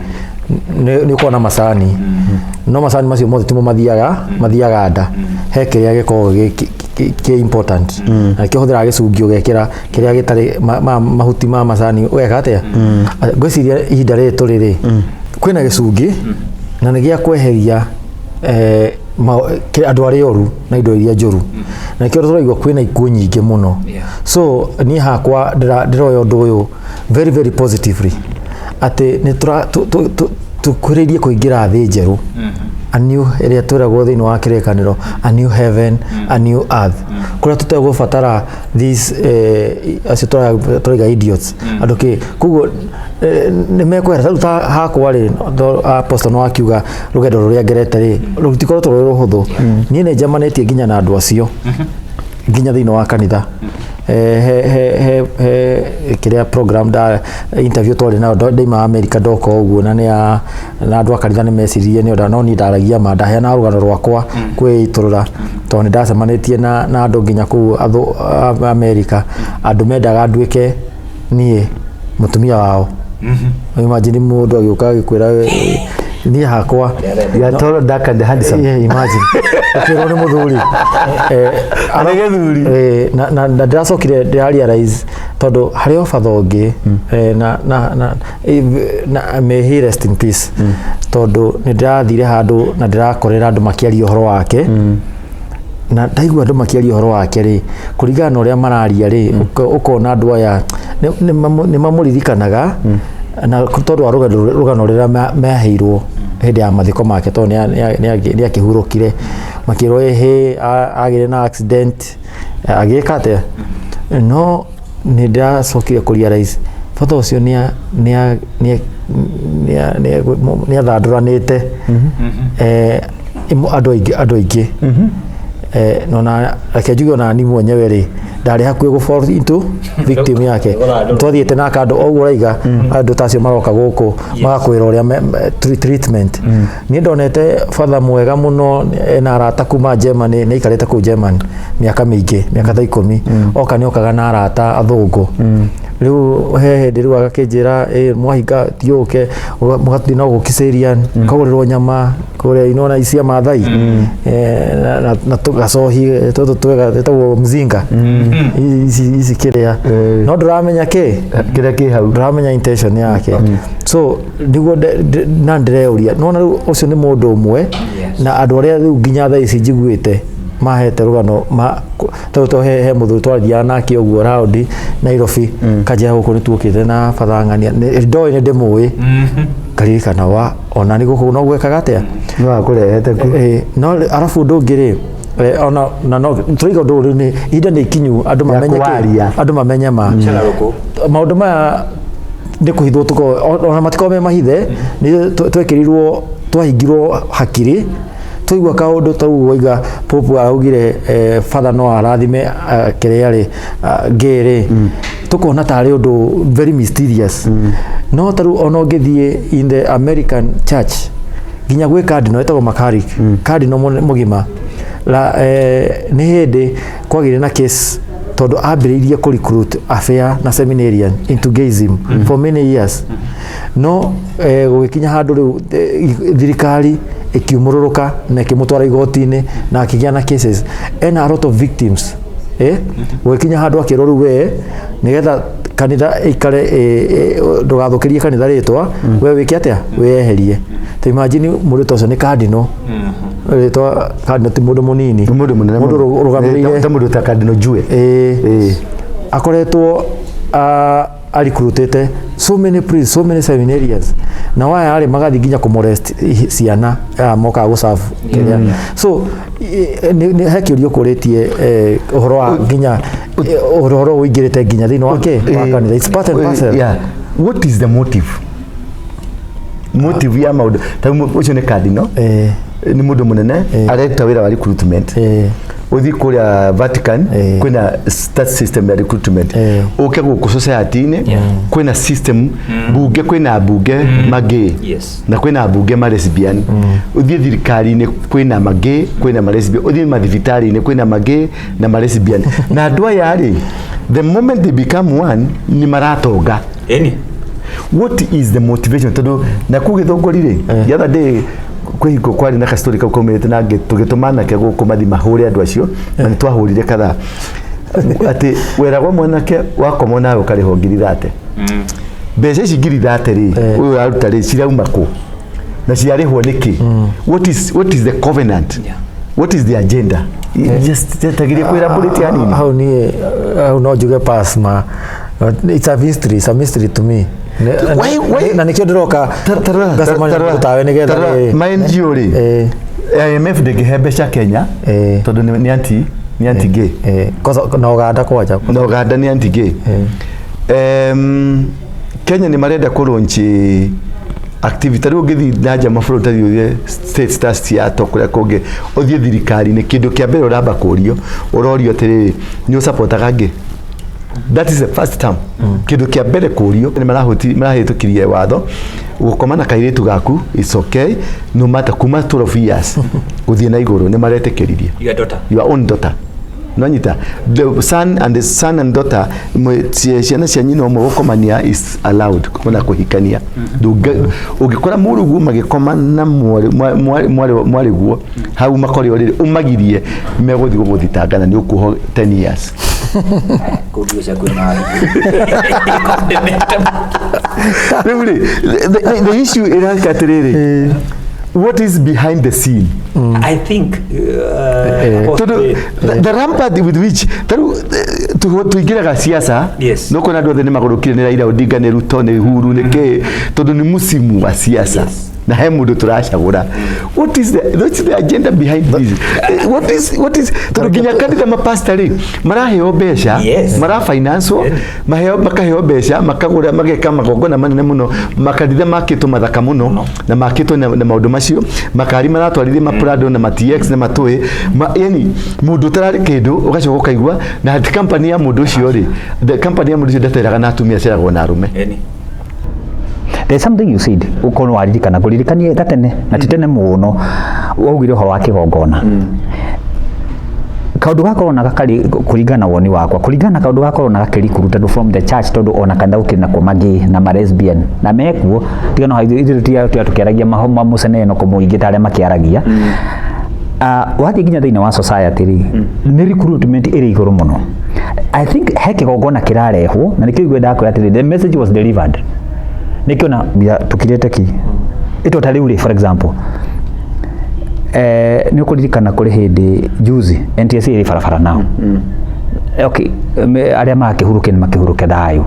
nĩ ũkoragwo na macani, no macani macio mothe timo mathiaga nda. He kĩrĩa gĩkoragwo kĩ important, na nĩkĩo ũhũthĩraga gĩcungi ũgekĩra kĩrĩa gĩtarĩ mahuti ma macani, ũgeka atĩa. Ngwĩciria ihinda rĩrĩ tũrĩ rĩ, kwĩna gĩcungi na nĩ gĩa kweheria andũ arĩa oru na indo iria njũru, na nĩkĩo tũraigua kwĩna ikuũ nyingĩ mũno. So niĩ hakwa ndĩroya ũndũ ũyũ very very positively, atĩ nĩ tũkuhĩrĩirie kũingĩra thĩ njerũ, a new, ĩrĩa twĩragwo thĩinĩ wa kĩrĩkanĩro, a new heaven, a new earth, kũrĩa tũtegũbatara these acio tũraiga idiots, andũ kĩ. Koguo nĩ mekwehera. Tarĩu ta hakwa rĩ, apostle no akiuga rũgendo rũrĩa ngerete rĩ, rũtikoretwo rwĩ rũhũthũ. Niĩ nĩ njemanĩtie nginya na andũ acio, nginya thĩinĩ wa kanitha. He kĩrĩa program da interview twarĩ nayo, ndaima America, ndoka ũguo, na nĩ na andũ a kanitha nĩ meciririe nĩ ũndũ, no niĩ ndaragia ma, ndaheanaga rũgano rwakwa kwĩitũrũra, tondũ nĩ ndacemanĩtie na andũ nginya kũu America, andũ mendaga nduĩke niĩ mũtumia wao. Imagine mũndũ agĩũka agĩkwĩra, niĩ hakwa
You are tall, dark and handsome.
Yeah, imagine ũkĩrwo nĩ mũthuri.
Nĩ gĩthuri.
Na ndĩracokire ndĩra realize tondũ harĩ o batha ũngĩ, na may he rest in peace, tondũ nĩ ndĩrathire handũ na ndĩrakorera andũ makĩaria ũhoro wake, na ndaigua andũ makĩaria ũhoro wake rĩ, kũringana na ũrĩa mararia rĩ, ũkona andũ aya nĩ mamũririkanaga na tondũ wa rũgano rũrĩa maheirwo hĩndĩ ya mathiko make, tondũ nĩ akĩhurũkire, makĩrwo ĩhĩ agĩire na accident, agĩka atĩa. No nĩ ndĩracokire kũ realize bata ũcio nĩ athandũranĩte andũ aingĩ. Nona reke njuge, ona ni mwenyewe rĩ, ndarĩ hakuhĩ gũ fall into victim yake. Twathiĩte nake andũ o ũguo ũraiga, andũ ta acio maroka gũkũ magakwĩra ũrĩa treatment. Niĩ ndonete batha mwega mũno, ena arata kuma Germany, nĩ aikarĩte kũu Germany mĩaka mĩingĩ, mĩaka ta 10. Oka nĩ okaga na arata athũngũ. Rĩu he hĩndĩ rĩu agakĩnjĩra, "Ĩ, mwahinga tiũke mũgathiĩ no gũkicĩrian kagũrĩrwo nyama kũrĩa inona ici cia Maathai. Na tũgacohi tũtũ twega twĩtagwo mzinga ici ici kĩrĩa no ndũramenya kĩ
Kĩrĩa kĩ hau.
Ndũramenya intention yake, so nĩguo na ndĩreuria nona rĩu ũcio nĩ mũndũ ũmwe na andũ arĩa rĩu nginya thaa ici njiguĩte mahete rũgano ma tondũ to he mũthuri twarathiaga nake ũguo raundi Nairobi, kanjĩra gũkũ nĩ tuokĩte na bathang'ania ndoĩ nĩ ndĩmũĩ, ngaririkana wa ona nĩ gũkũ no gwekaga atĩa.
No akũrehete ku.
No arabu ũndũ ũngĩ rĩ, ona na no tũraiga ũndũ ũyũ rĩu nĩ ihinda nĩ ikinyu andũ mamenye kĩ-
kwaria.
Andũ mamenye ma
Cararũkũ.
Maũndũ maya nĩ kũhithwo tuko ona matikorwo me mahithe, nĩ twekĩrirwo twahingirwo hakiri twaigua kaũndũ ta ũguo waiga Pope araugire, father no arathime, kĩrĩa rĩ gay rĩ, tũkona tarĩ ũndũ very mysterious. No ta rĩu ona ũngĩthiĩ in the American church nginya gwĩ cardinal ĩtagwo McCarrick, cardinal mũgima la, nĩ hĩndĩ kwagĩire na case tondũ ambĩrĩirie kũ recruit affair na seminarian into gayism for many years, no gũgĩkinya handũ rĩu thirikari ĩkiumũrũrũka na ĩkĩmũtwara igoti-inĩ na akĩgĩa na cases ena a lot of victims. Gũgĩkinya handũ akĩrwo rĩu we nĩgetha kanitha ĩikare ndũgathũkĩrie kanitha rĩtwa, we wĩke atĩa, wĩyeherie. Ta imagine mũndũ ta ũcio nĩ cardinal, rĩtwa cardinal ti mũndũ mũnini.
Nĩ mũndũ mũnene.
Mũndũ
mũno.
ũrũgamĩrĩire
Ta mũndũ ta Cardinal Njue.
Akoretwo aricruitĩte so many priests, so many seminarians, na waya arĩ magathiĩ nginya kũmolest ciana aya mokaga gũcabu kĩrĩa. So he kĩũria ũkũrĩtie, ũhoro wa nginya ũhoro ũingĩrĩte nginya thĩinĩ wa kĩ wa kanitha. It's part and parcel.
Yeah. What is the motive? Motive ya maũndũ ta ũcio nĩ cardinal, nĩ mũndũ mũnene areruta wĩra wa recruitment. Ũthiĩ kũrĩa Vatican, kwĩna that system ya recruitment. Ũke gũkũ society-inĩ kwĩna system bunge, kwĩna bunge magay na kwĩna bunge ma lesbian. Ũthiĩ thirikari-inĩ kwĩna magay, kwĩna ma lesbian. Ũthiĩ mathibitarĩ-inĩ kwĩna magay na ma lesbian. Na andũ aya rĩ, the moment they become one nĩ maratonga.
Ĩni.
What is the motivation? Tondũ na kũu Gĩthũngũri rĩ, the other day kwĩ hingo kwarĩ na kastori kau kaumĩrĩte na tũgĩtũma anake gũkũ mathi mahũre andũ acio, na nĩ twahũrire kadhaa atĩ weragwo mwanake wakomwo nawe ũkarĩhwo 30,000. Mbeca ici 30,000 rĩ, ũyũ ũraruta rĩ, cirauma kũ na ciarĩhwo nĩkĩ? What is the covenant? What is the agenda? Just tagirie kwĩra mbũrĩti hanini.
Hau niĩ hau no njuge pass ma it's a mystery, it's a mystery to me. Na nĩkĩo ndĩroka ngacemania na mũndũ tawe nĩgetha
Ma NGO rĩ, IMF ndĩngĩhe mbeca Kenya tondũ nĩ anti gay.
Kwanza na Uganda kwanja.
Na Uganda nĩ anti gay. Kenya nĩ marenda kũ launch activity. Rĩu ũngĩthiĩ na nja mabũrũri ta ũthiĩ states ta Seattle kũrĩa kũngĩ, ũthiĩ thirikari-inĩ, kĩndũ kĩa mbere ũramba kũrio, ũrorio atĩrĩrĩ, nĩ ũsupportaga gay? That is the first term. Kĩndũ kĩa mbere kũrio nĩ marahĩtũkirie watho gũkoma na kairĩtu gaku is okay, no matter kuma 12 years gũthiĩ na igũrũ nĩ maretĩkĩririe.
Your daughter.
Your own daughter, nonyita the son and the son and daughter, ciana cia nyina ũmwe gũkomania is allowed na kũhikania. Ũngĩkora mũrũguo magĩkoma na mwarĩguo hau makore rĩrĩ ũmagirie, megũthiĩ gũgũthitanga na nĩ ũkuohwo 10 years.
Kũndio ciaku na
Rĩu rĩ, the issue ĩraka atĩrĩrĩ, what is behind the scene?
I think
Tondũ the rampant with which tarĩu tũingĩraga siasa, no kuona andũ othe nĩ magũrũkire, nĩ Raila Odinga, nĩ Ruto, nĩ Uhuru, nĩ kĩ, tondũ nĩ mũcimu wa siasa na he mũndũ tũracagũra. What is the agenda behind this? What is tondũ nginya kanitha mapasta rĩ maraheo mbeca, marafinancewo, maheo, makaheo mbeca, makagũra, mageka magongona manene mũno, makanitha makĩtwo mathaka mũno na makĩtwo na maũndũ macio, makari maratwarithia maprado na ma TX na matũĩ ma, yani mũndũ ũtararĩ kĩndũ ũgacoka ũkaigua na ati company ya mũndũ ũcio rĩ, the company ya mũndũ ũcio ndateraga na atumia, aceragwo na arũme.
Eni.
There's something you said ukorwo waririkana kũririkanie gatene na ti tene mũno, waugire ũhoro wa kĩgongona. Kaundu ga corona gakari kũringana na woni wakwa, kũringana na kaundu ga corona gakĩrikuru, tondũ from the church, tondũ ona kanitha gũkĩrĩ nakuo magĩ na ma lesbian na mekuo, tiga no ithuĩ tiga tũkĩaragia mahoma mũceneno mũingĩ ta arĩa makĩaragia. Wathiĩ nginya thĩinĩ wa society rĩ, nĩ recruitment ĩrĩ igũrũ mũno. I think he kĩgongona kĩrarehwo, na nĩkĩo igwenda kwĩra atĩrĩ, the message was delivered. Nĩkĩo na tũkirĩte ki ĩto ta rĩu rĩ, for example, nĩ ũkũririkana kũrĩ hĩndĩ juzi NTSA ĩrĩ barabara nao. Okay, arĩa makĩhurũke nĩ makĩhurũke thayũ,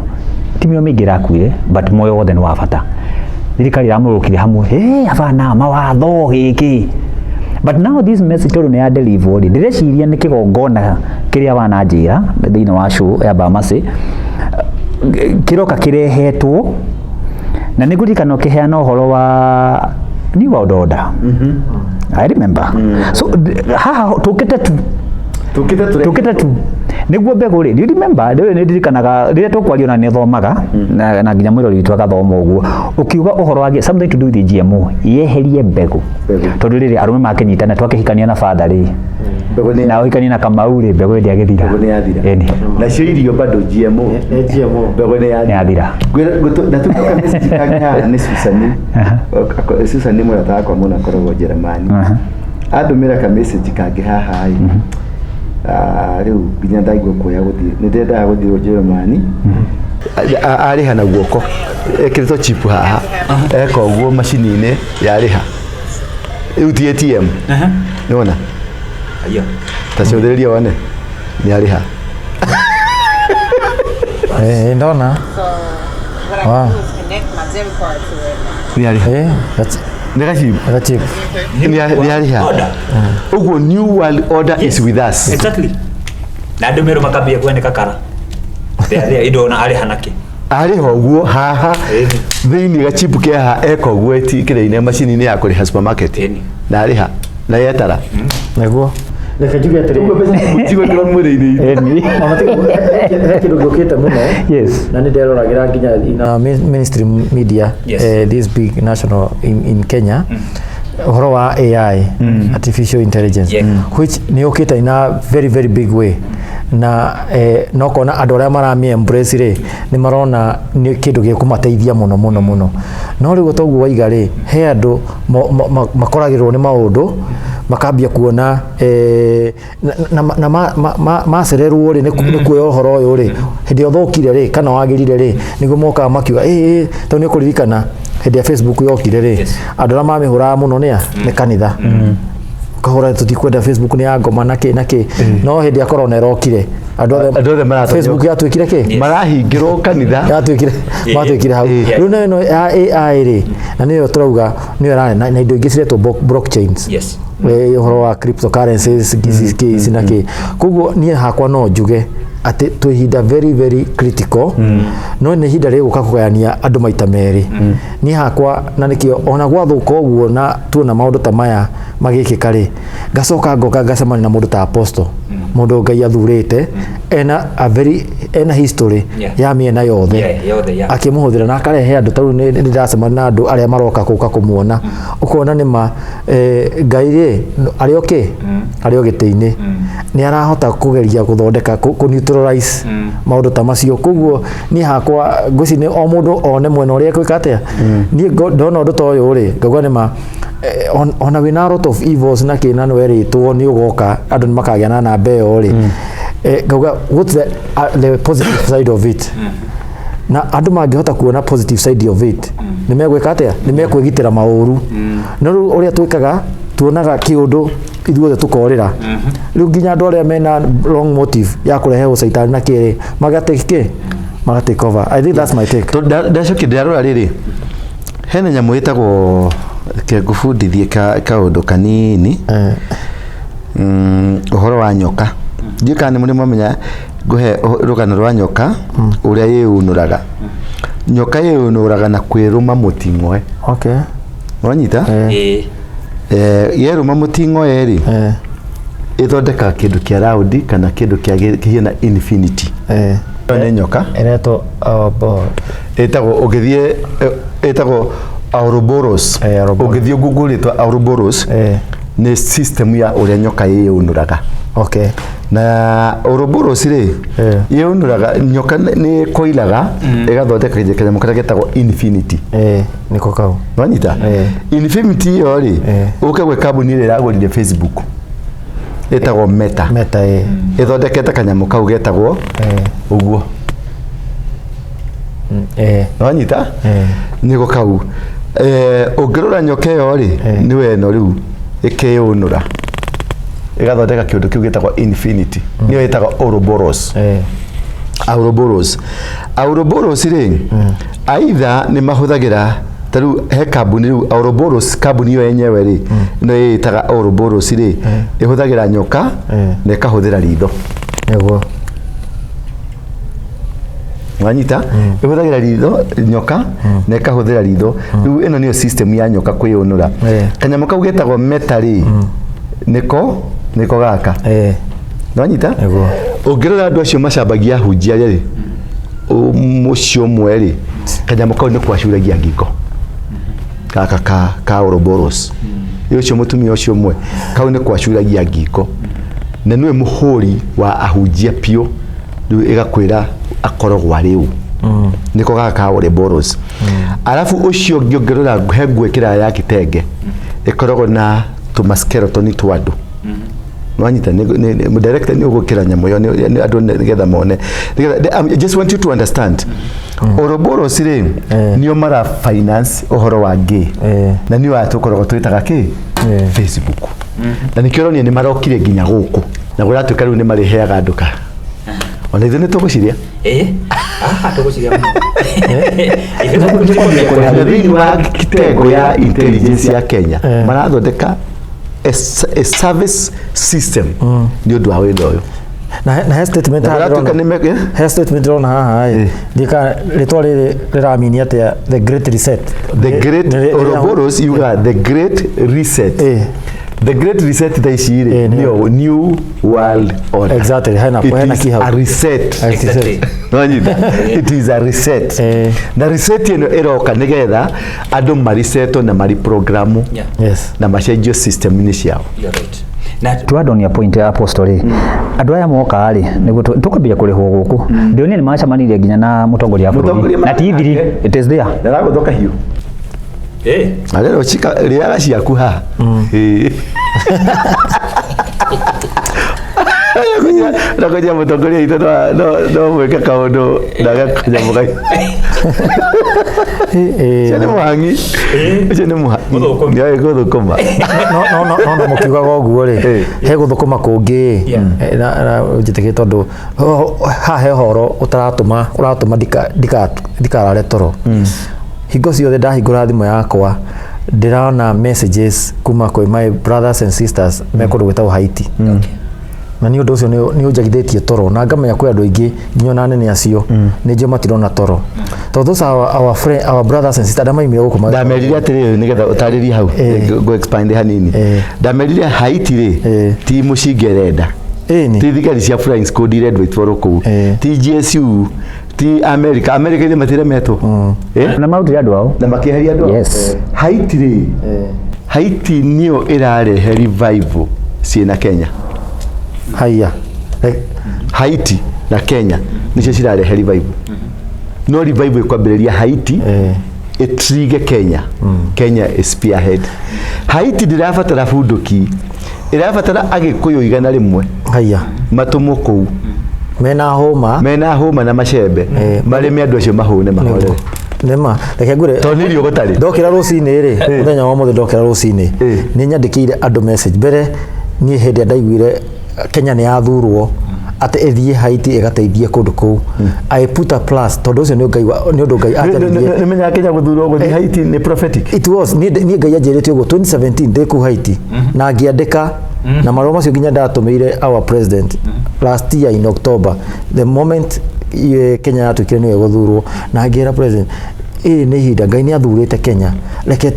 ti mĩoyo mĩingĩ ĩrakuire, but muoyo wothe nĩ wa bata. Thirikari ĩramũrũkire hamwe, hey, abana mawatho gĩkĩ, but now this message tondũ nĩ ya deliver rĩ, ndĩreciria nĩ kĩgongona kĩrĩa wananjĩra thĩinĩ wa show ya Bamasi kĩroka kĩrehetwo, na nĩ ngũririkana ũkĩheana ũhoro wa New World Order. I remember. So haha tũkĩte tu
Tukite ture.
Tũkĩte tu nĩguo mbegũ rĩ. Do you remember, rĩu nĩ ndirikanaga rĩrĩa tũkwaria na nĩ thomaga na nginya mwĩrori witũ agathoma ũguo, ũkiuga ũhoro wa something to do with the GMO yeherie mbegũ.
Mbegũ.
Tondũ rĩrĩ arũme makĩnyitana, twakĩhikania na father rĩ,
Mbegũ nĩ
na ũhikanie na Kamau rĩ, mbegũ ndĩagĩthira.
Mbegũ nĩ yathira.
Ĩni.
Nacio irio bado GMO.
Nĩ GMO.
Mbegũ nĩ
Nĩ yathira.
Na tuka message kangĩ haha nĩ Susan. Susan nĩ mũrata wakwa mũno, akoragwo Jeremani. Andũmĩra ka message kangĩ haha ĩ. Ah, rĩu nginya ndaigua kuoya gũthiĩ, nĩ ndendaga gũthiĩ Jeremani. Arĩha na guoko ekĩrĩtwo chip haha, eka ũguo macini-inĩ yarĩha, rĩu ti ATM. Nĩwona?
Aya.
Ta cũthĩrĩria wone nĩ arĩha.
Ndona.
So what I
Wow.
can do is connect my debit card to it.
Nĩ arĩha.
That's
Nĩ gachip.
that chip.
Nĩ arĩha.
Order.
Ũguo new world order is with us.
Exactly. Na andũ merũ makambia kweneka kara. There indo na arĩha nakĩ.
Arĩha ũguo haha
Ĩni.
thĩinĩ gachipu ke haha, eka ũguo eti kĩrĩa-inĩ macini-inĩ ya kũrĩha supermarket.
Ĩni.
Na arĩha na yetara.
Nĩguo. Reke njuge atĩrĩ.
Ũguo mbeca cigwĩkĩrwo mwĩrĩ-inĩ.
Ĩni.
Ona he kĩndũ gĩũkĩte mũno na nĩ nderoragĩra nginya in mainstream media.
Yes.
This big national in Kenya, ũhoro wa AI, artificial intelligence, which nĩ yũkĩte in a very very big way, na no kona andũ arĩa maramĩ embrace rĩ, nĩ marona nĩ kĩndũ gĩkũmateithia mũno mũno mũno. No rĩu toguo waiga rĩ, he andũ makoragĩrwo nĩ maũndũ makambia kuona na macererwo rĩ nĩ kuoya ũhoro ũyũ rĩ, hĩndĩ ĩrĩa ũthũkire rĩ kana wagĩrire rĩ, nĩguo mokaga makiuga ĩ tondũ nĩ ũkũririkana hĩndĩ ya Facebook yokire rĩ, andũ arĩa mamĩhũraga mũno nĩ a nĩ kanitha, kahũra tũtikwenda Facebook, nĩ ya ngoma na kĩ na kĩ. No hĩndĩ ya corona ĩrokire, andũ
Andũ othe maratonyo.
Facebook yatuĩkire kĩ?
Marahingĩrwo kanitha.
Yatuĩkire, matuĩkire hau. Rĩu nayo ĩno ya AI rĩ, na nĩyo tũrauga nĩyo ĩrarĩ na indo ingĩ ciretwo blockchains. Ũhoro wa cryptocurrencies kĩ ici na kĩ. Koguo niĩ hakwa no njuge atĩ twĩ ihinda very very critical, no nĩ ihinda rĩgũka kũgayania andũ maita merĩ. Niĩ hakwa na nĩkĩo ona gwathũka ũguo na tuona maũndũ ta maya magĩkĩka rĩ, ngacoka ngoka ngacemania na mũndũ ta apostle, mũndũ Ngai athurĩte, ena a very ena history ya mĩena yothe.
Yeah, yothe, yeah.
Akĩmũhũthĩra na akarehe andũ tarĩu nĩ ndĩracemania na andũ arĩa maroka gũka kũmuona, ũkona nĩ ma Ngai rĩ arĩ o kĩ arĩ o gĩtĩ-inĩ, nĩ arahota kũgeria gũthondeka kũ neutralize maũndũ ta macio. Koguo niĩ hakwa ngwĩciria nĩ o mũndũ one mwena ũrĩa ekwĩka atĩa. Niĩ ndona ũndũ ta ũyũ rĩ, ngauga nĩ ma ona wĩna a lot of evils na kĩ na nĩ werĩtwo nĩ ũgoka andũ nĩ makagĩa na namba ĩyo rĩ, ngauga what's the positive side of it? Na andũ mangĩhota kuona positive side of it, nĩ megwĩka atĩa? Nĩ mekwĩgitĩra maũru. No rĩu ũrĩa twĩkaga, tuonaga kĩũndũ ithuothe tũkorĩra. Rĩu nginya andũ arĩa mena wrong motive ya kũrehe ũcaitani na kĩrĩ magatake kĩ magatake over. I think that's my take.
Tondũ ndacokia ndĩrarora rĩrĩ, hena nyamũ ĩtagwo, reke ngũbundithie kaũndũ kanini. Ũhoro wa nyoka, ndiũĩ kana nĩ mũrĩ mwamenya. Ngũhe rũgano rwa nyoka ũrĩa yĩunũraga. Nyoka yĩunũraga na kwĩrũma mũting'oe. Wanyita?
Ĩĩ.
Yerũma mũting'oe rĩ, ĩthondekaga kĩndũ kĩa round kana kĩndũ kĩa kĩhiana infinity. Ĩyo nĩ nyoka.
Ĩretwo
Ĩtagwo, ũngĩthiĩ, ĩtagwo Ouroboros.
Ouroboros.
Ũngĩthiĩ Google rĩtwa Ouroboros, nĩ system ya ũrĩa nyoka yĩyũnũraga. Na Ouroboros rĩ, yũnũraga nyoka, nĩ ĩkoiraga ĩgathondeka kanyamũ karĩa getagwo infinity.
Eh, niko kau.
Wanyita? Infinity ĩyo rĩ, ũke gwĩ kambuni ĩrĩa ĩragũrire Facebook ĩtagwo Meta.
Meta, eh.
Ĩthondekete kanyamũ kau getagwo ũguo. Wanyita? Nĩko kau. Ũngĩrora nyoka ĩyo rĩ, nĩwe ĩno rĩu ĩkĩyũnũra ĩgathondeka kĩũndũ kĩu gĩtagwo infinity, nĩyo ĩtagwo Ouroboros. Ouroboros, Ouroboros rĩ, aitha nĩ mahũthagĩra ta rĩu he kambuni rĩu Ouroboros, kambuni ĩyo yenyewe rĩ, ĩno ĩĩtaga Ouroboros rĩ, ĩhũthagĩra nyoka na ĩkahũthĩra ritho. Wanyita? Ĩhũthagĩra ritho, nyoka na ĩkahũthĩra ritho. Rĩu ĩno nĩyo system ya nyoka kwĩyũnũra. Kanyamũ kau getagwo Meta rĩ, nĩko gaka. Wanyita?
Nĩguo.
Ũngĩrora andũ acio macambagia ahunjia rĩ, mũciĩ ũmwe rĩ, kanyamũ kau nĩ kwacuragia ngingo gaka ka Ouroboros. Ũcio mũtumia ũcio ũmwe, kau nĩ kwacuragia ngingo, na nĩwe mũhũri wa ahunjia biũ. Rĩu ĩgakwĩra akoragwo arĩ ũ, nĩko gaka ka Ouroboros. Arabu ũcio ũngĩ, ũngĩrora he nguo ĩkĩraga ya kitenge ĩkoragwo na tũmaskeletoni twa andũ. Wanyita? Director, nĩ ũgũkĩra nyamũ ĩyo nĩ andũ nĩgetha mone. I just want you to understand Ouroboros rĩ, nĩo mara finance ũhoro wa gay, na nĩo aya tũkoragwo twĩtaga kĩ Facebook, na nĩkĩo ũronire nĩ marokire nginya gũkũ na gũratuĩka rĩu nĩ marĩheaga andũ ka ona ithuĩ nĩ tũgũciria.
Aha, tũgũciria mũno.
Na thĩinĩ wa kitengo ya intelligence ya Kenya marathondeka a service system nĩ ũndũ wa wĩra ũyũ.
Na he statement
Na
haha
gũratuĩka
ndĩrona.
nĩ
He statement ndĩrona haha ĩ. Ndika rĩtwa rĩrĩ rĩramini atĩa, the great reset?
The great Ouroboros yuga the great reset. The great reset thaa ici rĩ, nĩyo new world order.
Exactly,
It
hena
is
key hau.
a reset.
Exactly.
Wanyita? It is a reset. Na reset ĩno ĩroka nĩgetha andũ marisetwo na mari programu na macenjio system-inĩ ciao.
You're right. Na
to add on your point ya apostle rĩ, andũ aya moka rĩ, nĩguo tũkwambia kũrĩhwo gũkũ, ndĩonire nĩ macemanirie nginya na mũtongoria wa bũrũri
Mũtongoria
na ti thiri, it is there.
Ndaragũthoka hiũ. Arero cika rĩaga ciaku haha. Ĩĩ. Nakũnjia mũtongoria witũ no mwĩke kaũndũ ndagakanyamũ kau. Ũcio nĩ mũhang'i. Ũcio nĩ mũhang'i.
Mũthũkũmi.
Nĩoĩ gũthũkũma.
No mũkiugaga ũguo rĩ, he gũthũkũma kũngĩ. Na njĩtĩkĩrie tondũ haha he ũhoro ũtaratũma ũratũma ndikarare toro. Hingo ciothe ndahingũra thimũ yakwa, ndĩrona messages kuma kwĩ my brothers and sisters me kũndũ gwĩtagwo Haiti, na nĩ ũndũ ũcio nĩ ũnjagithĩtie toro, na ngamenya kwĩ andũ aingĩ nginya ona anene acio nĩ njũĩ matirona toro, tondũ those are our friend, our brothers and sisters arĩa maimire gũkũ
Ndamerire atĩrĩrĩ, nĩgetha ũtarĩrie hau, go expand hanini. Ndamerire Haiti rĩ, ti mũcinga ĩrenda, ti thigari cia flying squad irendwo itwarwo kũu, ti GSU, ti America. America ithe matiremetwo.
Na marutire andũ ao.
Na makĩeheria andũ ao. Haiti rĩ, Haiti nĩyo ĩrarehe revival ciĩna Kenya.
Haiya.
Haiti na Kenya nĩcio cirarehe revival, no revival ĩkwambĩrĩria Haiti, ĩtrige Kenya. Kenya is spearhead. Haiti ndĩrabatara bunduki, ĩrabatara agĩkũyũ 100
Haiya.
matũmwo kũu
mena hũma.
Mena hũma na macembe, marĩme andũ acio mahũne mahorere.
Nĩma, reke ngwĩre.
Tondũ nĩ irio gũtarĩ.
Ndokĩra rũcinĩ rĩ, mũthenya wa ũmũthĩ ndokĩra rũcinĩ, nĩ nyandĩkĩire andũ message. Mbere niĩ hĩndĩ ĩrĩa ndaiguire Kenya nĩ yathurwo atĩ ĩthiĩ Haiti ĩgateithie kũndũ kũu, I put a plus, tondũ ũcio nĩ Ngai nĩ ũndũ Ngai anjarĩirie.
Nĩ menyaga Kenya gũthurwo gũthiĩ Haiti nĩ prophetic.
It was niĩ Ngai anjĩrĩte ũguo 2017 ndĩ kũu Haiti, na ngĩandĩka na marũa macio nginya ndatũmĩire our president last year in October, the moment Kenya yatuĩkire nĩyo ĩgũthurwo, na ngĩra president, ĩĩ nĩ ihinda Ngai nĩ athurĩte Kenya, reke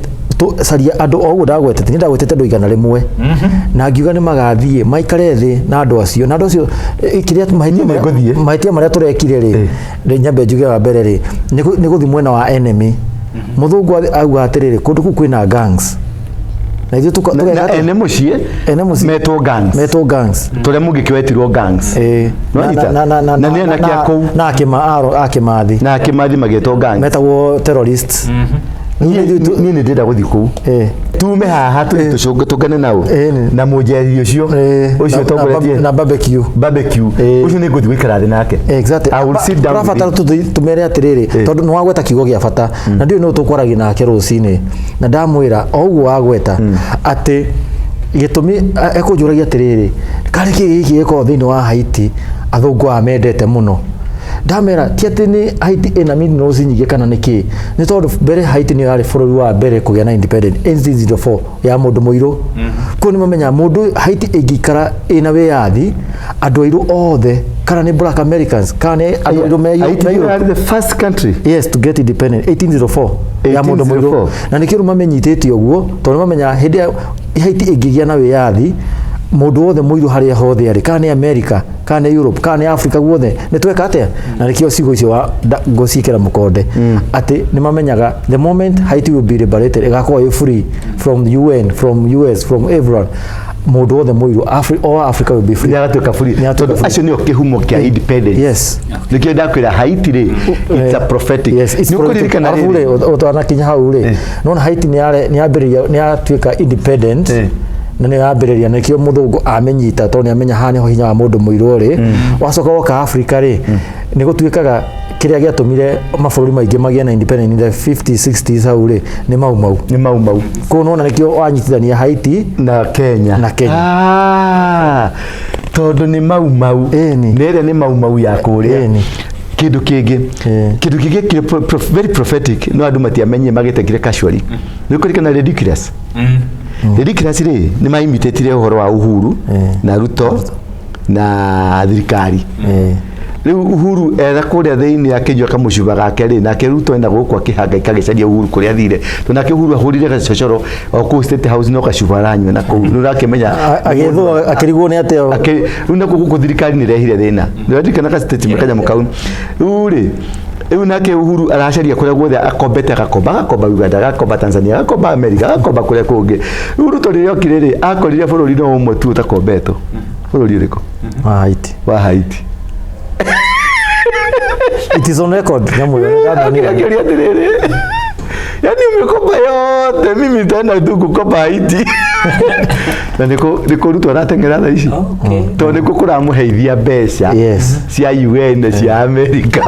caria andũ o ũguo ndagwetete. Niĩ ndagwetete andũ 100 na ngiuga nĩ magathiĩ maikare thĩ na andũ acio, na andũ acio kĩrĩa mahĩtia
Niĩ nĩngũthiĩ.
Mahĩtia marĩa tũrekire rĩ, nyambe njuge wa mbere rĩ, nĩ gũthiĩ mwena wa enemy. Mũthũngũ auga atĩrĩrĩ, kũndũ kũu kwĩna gangs. Na ithuĩ tũgeka
Na
atĩa?
ene mũciĩ
Ene mũciĩ.
Metwo gangs.
Metwo gangs.
Tũrĩa mũngĩkĩ wetirwo gangs.
Ĩĩ.
Nĩwanyita? Na nĩ anake a kũu.
Na akĩmathi.
Na akĩmathi magĩtwo gangs.
Metagwo terrorists.
Niĩ nĩ ndĩrenda gũthiĩ kũu. Tume haha tũthiĩ tũcũnge tũngane nao.
Ĩĩ.
Na mũnjeri ũcio. Ũcio ũtongoretie.
Na barbecue.
Barbecue. Ũcio nĩ ngũthiĩ gũikara thĩ nake.
Exactly.
I will sit down with
Tũrabatara
him.
tũmere atĩrĩrĩ, tondũ nĩ wagweta kiugo gĩa bata na ndiũĩ nũ tũkwaragia nake rũcinĩ, na ndamwĩra o ũguo wagweta atĩ gĩtũmi ekũnjũragia atĩrĩrĩ, karĩ kĩ gĩkĩ gĩkoragwo thĩinĩ wa Haiti athũngũ aya mendete mũno. Ndamera ti atĩ nĩ Haiti ĩna minerals nyingĩ kana nĩ kĩ, nĩ tondũ mbere Haiti nĩyo yarĩ bũrũri wa mbere kũgĩa na independent 1804 ya mũndũ mũirũ. Kũu nĩ mamenya mũndũ Haiti ĩngĩikara ĩna wĩyathi, andũ airũ othe, kana nĩ Black Americans kana nĩ andũ airũ me
Haiti
me Europe.
are the first country.
Yes, to get independent 1804 ya mũndũ mũirũ.
1804.
Na nĩkĩo rĩu mamenyitĩte ũguo, tondũ mamenya hĩndĩ ĩrĩa Haiti ĩngĩgĩa na wĩyathi, mũndũ wothe mũirũ harĩa hothe arĩ, kana nĩ America, kana nĩ Europe, kana nĩ Africa, guothe nĩ tweka atĩa. Na nĩkĩo ciugo icio ngũciĩkĩra mũkonde atĩ nĩ mamenyaga the moment Haiti will be liberated, ĩgakorwo ĩ free from UN, from US, from everyone, mũndũ wothe mũirũ all Africa will be free.
Nĩ agatuĩka free.
Nĩ agatuĩka
Tondũ
free.
acio nĩo kĩhumo kĩa independence. Nĩkĩo ndakwĩra Haiti rĩ, it's a prophetic.
Yes, it's
Nĩ
prophetic.
ũkũririkana
Arabu
rĩrĩ?
rĩ, ũtanakinya hau rĩ, nona Haiti nĩ yambĩrĩria, nĩ yatuĩka independent na nĩ yambĩrĩria, nĩkĩo mũthũngũ amenyita, tondũ nĩ amenya haha nĩho hinya wa mũndũ mũirũ rĩ. Wacoka woka Africa rĩ, nĩ gũtuĩkaga kĩrĩa gĩatũmire mabũrũri maingĩ magĩe na independent in the 50s, 60s hau rĩ, nĩ Mau Mau.
Nĩ Mau Mau.
Kũu nona nĩkĩo wanyitithania Haiti
na Kenya.
Na Kenya.
Ah, tondũ nĩ Mau Mau.
Ĩni.
Nĩ ĩrĩa nĩ Mau Mau ya kũrĩa.
Ĩni.
Kĩndũ kĩngĩ. Kĩndũ kĩngĩ kĩrĩ very prophetic, no andũ matiamenyire, magĩtekire casually. Nĩ ũkũririkana Ridiculous? Ridiculous rĩ, nĩ maimitatire ũhoro wa Uhuru na Ruto na thirikari. Rĩu Uhuru etha kũrĩa thĩinĩ akĩnyua kamũcuba gake rĩ, nake Ruto ena gũkũ akĩhangaika agĩcaria Uhuru kũrĩa athire, tondũ nake Uhuru ahũrire gacocoro o kũu State House, no gacuba aranyua na kũu nĩ ũrakĩmenya.
Agĩthwo akĩrigwo nĩ atĩa.
Rĩu nakuo gũkũ thirikari nĩ ĩrehire thĩna. Nĩũraririkana ka statement kanyamũ kau? Rĩu rĩ, rĩu nake Uhuru aracaria kũrĩa guothe akombete, agakomba, agakomba Uganda, agakomba Tanzania, agakomba America, agakomba kũrĩa kũngĩ. Rĩu Ruto rĩrĩa okire rĩ, akorire bũrũri no ũmwe tu ũtakombetwo. Bũrũri ũrĩkũ?
Wa Haiti.
Wa Haiti.
It is on record, nyamũ ĩyo nĩ ndamĩonire.
Akĩũria atĩrĩrĩ, yani umekopa yote, mimi tena tu kukopa Haiti? Na nĩkũ Ruto arateng'era thaa ici, tondũ nĩkuo kũramũheithia mbeca cia UN na cia America.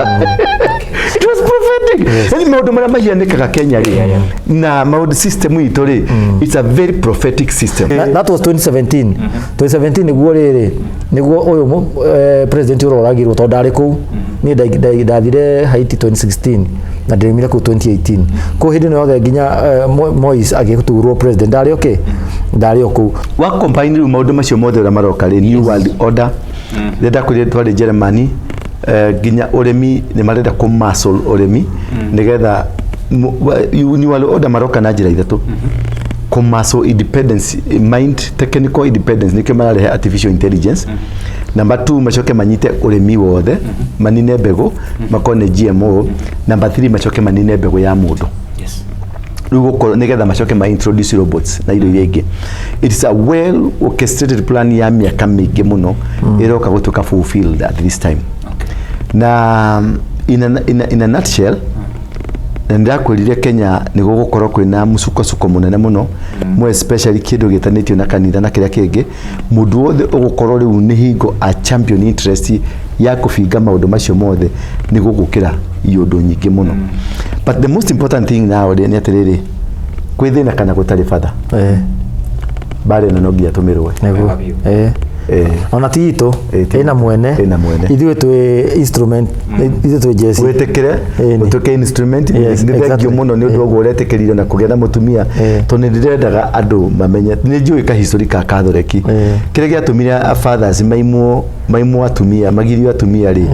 It was prophetic. Yani maũndũ marĩa mahianĩkaga Kenya rĩ, na maũndũ system itũ rĩ, it's a very prophetic system.
That was 2017. 2017 nĩguo rĩrĩ, nĩguo ũyũ president ũroragirwo, tondũ ndarĩ kũu. Niĩ ndathire Haiti 2016 na ndĩrĩmire kũu 2018. Kũu hĩndĩ ĩno yothe nginya Moise agĩturwo president, ndarĩ okay, ndarĩ o kũu.
Wa combine rĩu maũndũ macio mothe ũrĩa maroka rĩ, new world order, rĩrĩa ndakwĩrire twarĩ Germany, nginya ũrĩmi nĩ marenda kũ muscle ũrĩmi nĩgetha new world order maroka na njĩra ithatũ: kũ muscle independence, mind, technical independence, nĩkĩo mararehe artificial intelligence. Number 2, macoke manyite ũrĩmi wothe, manine mbegũ, makorwo nĩ GMO. Number 3, macoke manine mbegũ ya mũndũ. Rĩu gũkorwo nĩgetha macoke ma introduce robots na indo iria ingĩ. It's a well orchestrated plan ya mĩaka mĩingĩ mũno ĩroka gũtuĩka fulfilled at this time. Na in a nutshell, na nĩndakwĩrire Kenya nĩ gũgũkorwo kwĩna mũcukocuko mũnene mũno, more especially kĩndũ gĩtanĩtio na kanitha na kĩrĩa kĩngĩ. Mũndũ wothe ũgũkorwo rĩu nĩ hingo a champion interest ya kũbinga maũndũ macio mothe, nĩ gũgũkĩra iũndũ nyingĩ mũno. But the most important thing now rĩ, nĩ atĩrĩrĩ, kwĩ thĩna kana gũtarĩ batha, mbara ĩno no nginya tũmĩrũe.
Nĩguo. Ona ti itũ.
Ti
ĩna mwene.
Ĩna mwene.
Ithuĩ twĩ instrument, ithuĩ twĩ jeci.
Wĩtĩkĩre ũtuĩke instrument. Nĩ thengiũ mũno nĩ ũndũ ũguo ũretĩkĩrire na kũgĩa na mũtumia, tondũ nĩ ndĩrendaga andũ mamenye nĩ njũĩ kahistory ka Katholeki, kĩrĩa gĩatũmire fathers maimwo atumia, magirio atumia rĩ,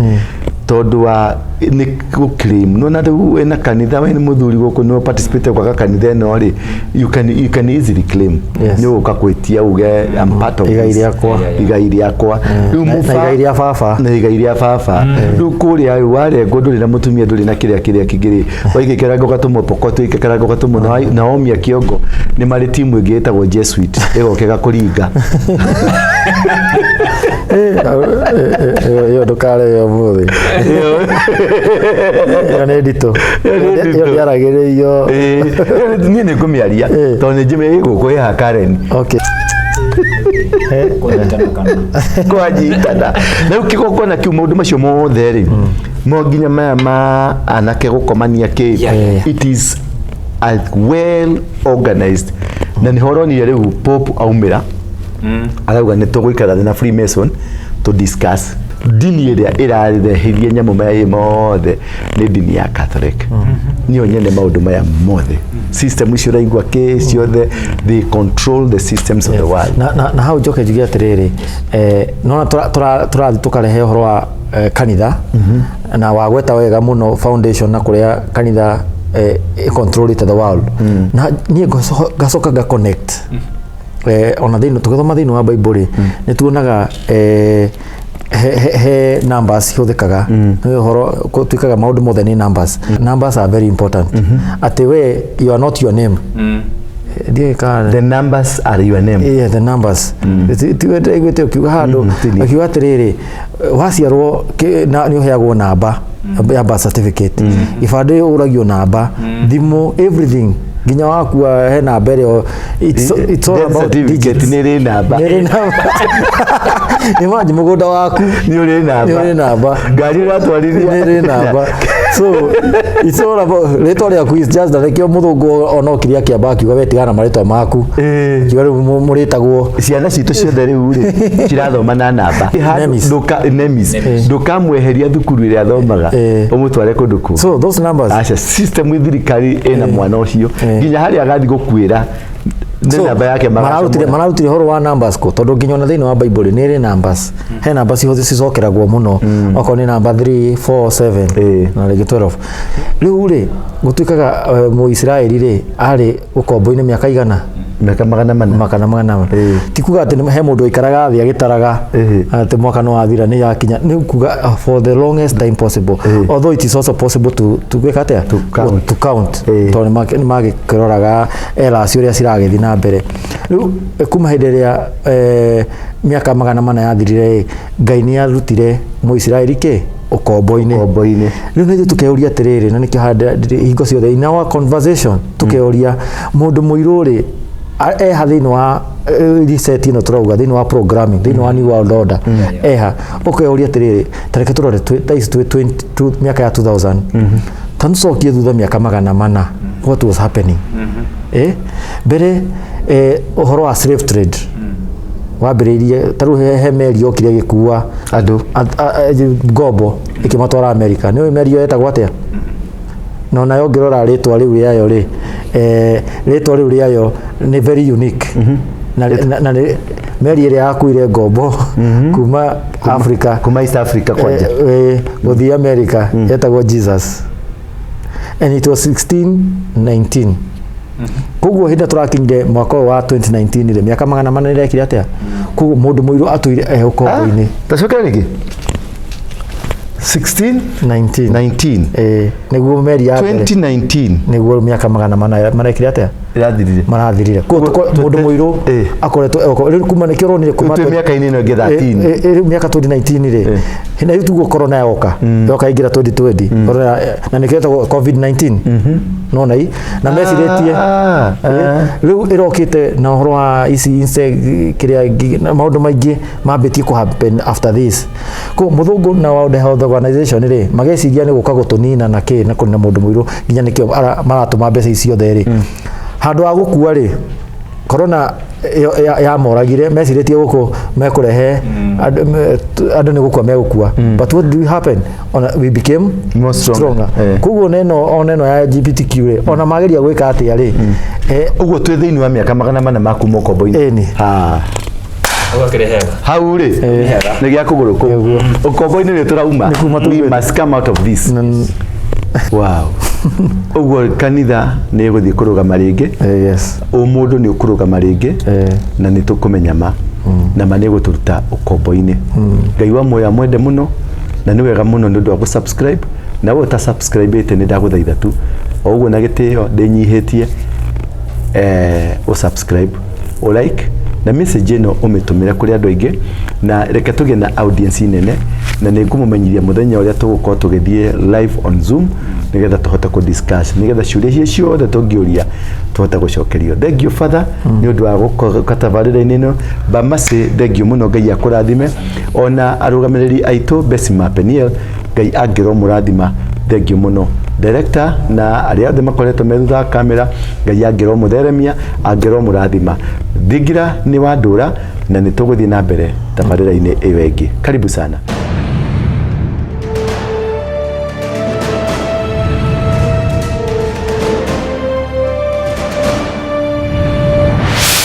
tondũ wa Nĩ gũclaim nona rĩu wĩna kanitha, we nĩ mũthuri gũkũ, nĩ participate gwaka kanitha ĩno rĩ, you can easily claim. Nĩ ũgũka gwĩtia uge, "I'm part of
Igai
this."
Rĩakwa.
Igai rĩakwa. Rĩu
Na igai rĩa baba.
Na igai rĩa baba. Rĩu kũrĩa rĩ, warengwo, ndũrĩ na mũtumia, ndũrĩ na kĩrĩa kĩrĩa kĩngĩ rĩ, waigĩkeranga ũgatũmwo Pokot, waigĩkeranga ũgatũmwo Naomi Akiongo. Nĩ marĩ timu ĩngĩ ĩtagwo Jesuit, ĩgoka ĩgakũringa.
Ĩyo ndũkarebe ũmũthĩ, ĩyo nĩ nditũ.
Ĩyo nĩ nditũ.
Ĩyo ndĩaragĩrĩirio.
Ĩĩ, niĩ nĩ ngũmĩaria tondũ nĩ njĩmĩ gũkũ ĩha Karen.
Okay.
Kũnyitana kana
Kwanyitana. Rĩu kĩgongona kĩu, maũndũ macio mothe rĩ, mo nginya maya ma anake gũkomania kĩ, it is a well organized, na nĩho ũronire rĩu Pope aumĩra arauga nĩ tũgũikara thĩ na Freemason to discuss. Ndini ĩrĩa ĩrareherie nyamũ maya mothe nĩ ndini ya Catholic, nĩyo nyene maũndũ maya mothe, system icio ũraigua kĩ ciothe, they control the systems of the world.
Na hau njoke njuge atĩrĩrĩ, nona tũrathiĩ tũkarehe ũhoro wa kanitha na wagweta wega mũno foundation na kũrĩa kanitha ĩcontrolĩte the world, na niĩ ngacoka nga connect ona thĩinĩ tũgĩthoma thĩinĩ wa Bible rĩ, nĩ tuonaga he numbers ihũthĩkaga. Nĩ ũhoro tuĩkaga maũndũ mothe nĩ numbers. Numbers are very important, atĩ we, you are not your name. Ndiũĩ kana
The numbers are your name.
Yeah, the numbers. Iguĩte ũkiuga handũ
tini.
ũkiuga atĩrĩrĩ, waciarwo nĩ ũheagwo namba ya birth certificate, ibandĩ ũragio namba, thimũ, everything, nginya wakua he namba ĩrĩa it's all
Death
about
certificate
digits.
nĩ ĩrĩ namba.
Nĩ ĩrĩ namba. Imagine mũgũnda waku
nĩ ũrĩ namba.
Nĩ ũrĩ namba.
Ngari ũratwarithia
nĩ ĩrĩ namba. So it's all about rĩtwa rĩaku is just that. Nĩkĩo mũthũngũ ona okire akĩamba akiuga we tigana na marĩtwa maku. Akiuga rĩu mũrĩtagwo
Ciana citũ ciothe rĩu rĩ, cirathoma na namba.
Nemis.
Nemis. Ndũkamweheria thukuru ĩrĩa athomaga ũmũtware kũndũ kũngĩ.
So those numbers.
Aca, system thirikari ĩna mwana ũcio nginya harĩa agathiĩ gũkuĩra nĩ
So,
namba yake
mararutire
magacamũra.
Mararutire ũhoro wa numbers kũ? Tondũ nginya ona thĩinĩ wa Bible nĩ ĩrĩ numbers, he namba ciothe cicokeragwo mũno, okorwo nĩ namba 3 4 7 na rĩngĩ 12. Rĩu rĩ, gũtuĩkaga Mũisiraeli rĩ, arĩ ũkombo-inĩ mĩaka igana?
Mĩaka 400.
400. Ti kuga atĩ he mũndũ waikaraga thĩ agĩtaraga atĩ mwaka nĩ wathira nĩ yakinya. Nĩ kuga for the longest time possible, although it is also possible to gwĩka atĩa?
To count.
To count. Tondũ nĩ magĩkĩroraga errors ũrĩa ciragĩthiĩ na mbere. Rĩu kuma hĩndĩ ĩrĩa mĩaka 400 yathirire ĩ, Ngai nĩ arutire Mũisiraeli kĩ ũkombo-inĩ.
Ũkombo-inĩ.
Rĩu nĩ ithuĩ tũkeuria atĩrĩrĩ, na nĩkĩo hingo ciothe in our conversation tũkeuria, mũndũ mũirũ rĩ, eha thĩinĩ wa reset ĩno tũrauga, thĩinĩ wa programming, thĩinĩ wa new world order, eha? Ũkeuria atĩrĩrĩ, ta reke tũrore thaa ici twĩ 20 mĩaka ya 2000, ta nĩtũcokie thutha mĩaka 400, what was happening? Mbere ũhoro wa slave trade wambĩrĩirie. Ta rĩu he meri yokire ĩgĩkua
andũ
ngombo ĩkĩmatwara America. Nĩ ũĩ meri ĩyo yetagwo atĩa? Na onayo ũngĩrora rĩtwa rĩu rĩayo rĩ, rĩtwa rĩu rĩayo nĩ very unique, na nĩ meri ĩrĩa yakuire ngombo kuma Africa,
kuma East Africa kwanja.
Gũthiĩ America, yetagwo Jesus, and it was 1619. Koguo hĩndĩ tũrakinyire mwaka ũyũ wa 2019 rĩ, mĩaka 400 ĩrekire atĩa? Koguo mũndũ mũirũ atũire e ũkombo-inĩ.
Tacokera rĩngĩ, 16
19.
19.
Nĩguo meri ya mbere.
2019.
Nĩguo mĩaka 400 marekire atĩa?
Ĩrathirire.
Marathirire. Koguo mũndũ mũirũ akoretwo rĩu kuma nĩkĩo ũronire kuma
Twĩ mĩaka-inĩ ĩno ĩngĩ 13.
Rĩu mĩaka 2019 rĩ, na rĩu tuguo corona yoka ingĩra 2020 corona, na nĩkĩo ĩtagwo COVID-19, nona i na mecirĩtie rĩu ĩrokĩte na ũhoro wa ici insect kĩrĩa na maũndũ maingĩ mambĩtie kũ happen after this. Ko mũthũngũ na World Health Organization rĩ, mageciria nĩ gũka gũtũnina na kĩ na kũnina mũndũ mũirũ, nginya nĩkĩo maratũma mbeca ici ciothe rĩ, handũ ha gũkua rĩ, corona ĩyo yamoragire. Mecirĩtie gũkũ mekũrehe andũ nĩ gũkua megũkua, but what do we happen? Ona we became
more stronger.
Stronger. Koguo neno ona ĩno ya LGBTQ rĩ, ona mageria gwĩka atĩa rĩ,
Ũguo twĩ thĩinĩ wa mĩaka 400 ma kuma ũkombo-inĩ.
Ĩni.
Ah.
Ũgakĩrĩ hega.
Hau rĩ nĩ gĩa kũgũrũ kũu ũkombo-inĩ nĩ tũrauma.
Nĩ kuma
We
tumĩte.
must come out of this. Wow, ũguo kanitha nĩ ĩgũthiĩ kũrũgama rĩngĩ.
Yes.
Ũmũndũ nĩ ũkũrũgama rĩngĩ na nĩ tũkũmenya ma na ma nĩ gũtũruta ũkombo-inĩ. Ngai wa muoyo amwende mũno, na nĩ wega mũno nĩ ũndũ wa gũ-subscribe, na we ũta-subscribe-ĩte nĩ ndagũthaitha tu o ũguo na gĩtĩo ndĩnyihĩtie, ũ-subscribe, ũ-like, na message ĩno ũmĩtũmĩre kũrĩ andũ aingĩ, na reke tũgĩe na audience nene, na nĩ ngũmũmenyithia mũthenya ũrĩa tũgũkorwo tũgĩthiĩ live on Zoom nĩgetha tũhote kũ discuss, nĩgetha ciũria icio ciothe tũngĩũria tũhote gũcokerio. Thank you, Father, nĩ ũndũ wa gũka tabarĩra-inĩ ĩno. Bamasi, thank you mũno, Ngai akũrathime, ona arũgamĩrĩri aitũ Besima Peniel, Ngai angĩrwo mũrathima. Thank you mũno, director, na arĩa othe makoretwo me thutha wa kamera, Ngai angĩrwo mũtheremia, angĩrwo mũrathima. Thingira nĩ wandũra na nĩ tũgũthiĩ na mbere tabarĩra-inĩ ĩyo ĩngĩ. Karibu sana.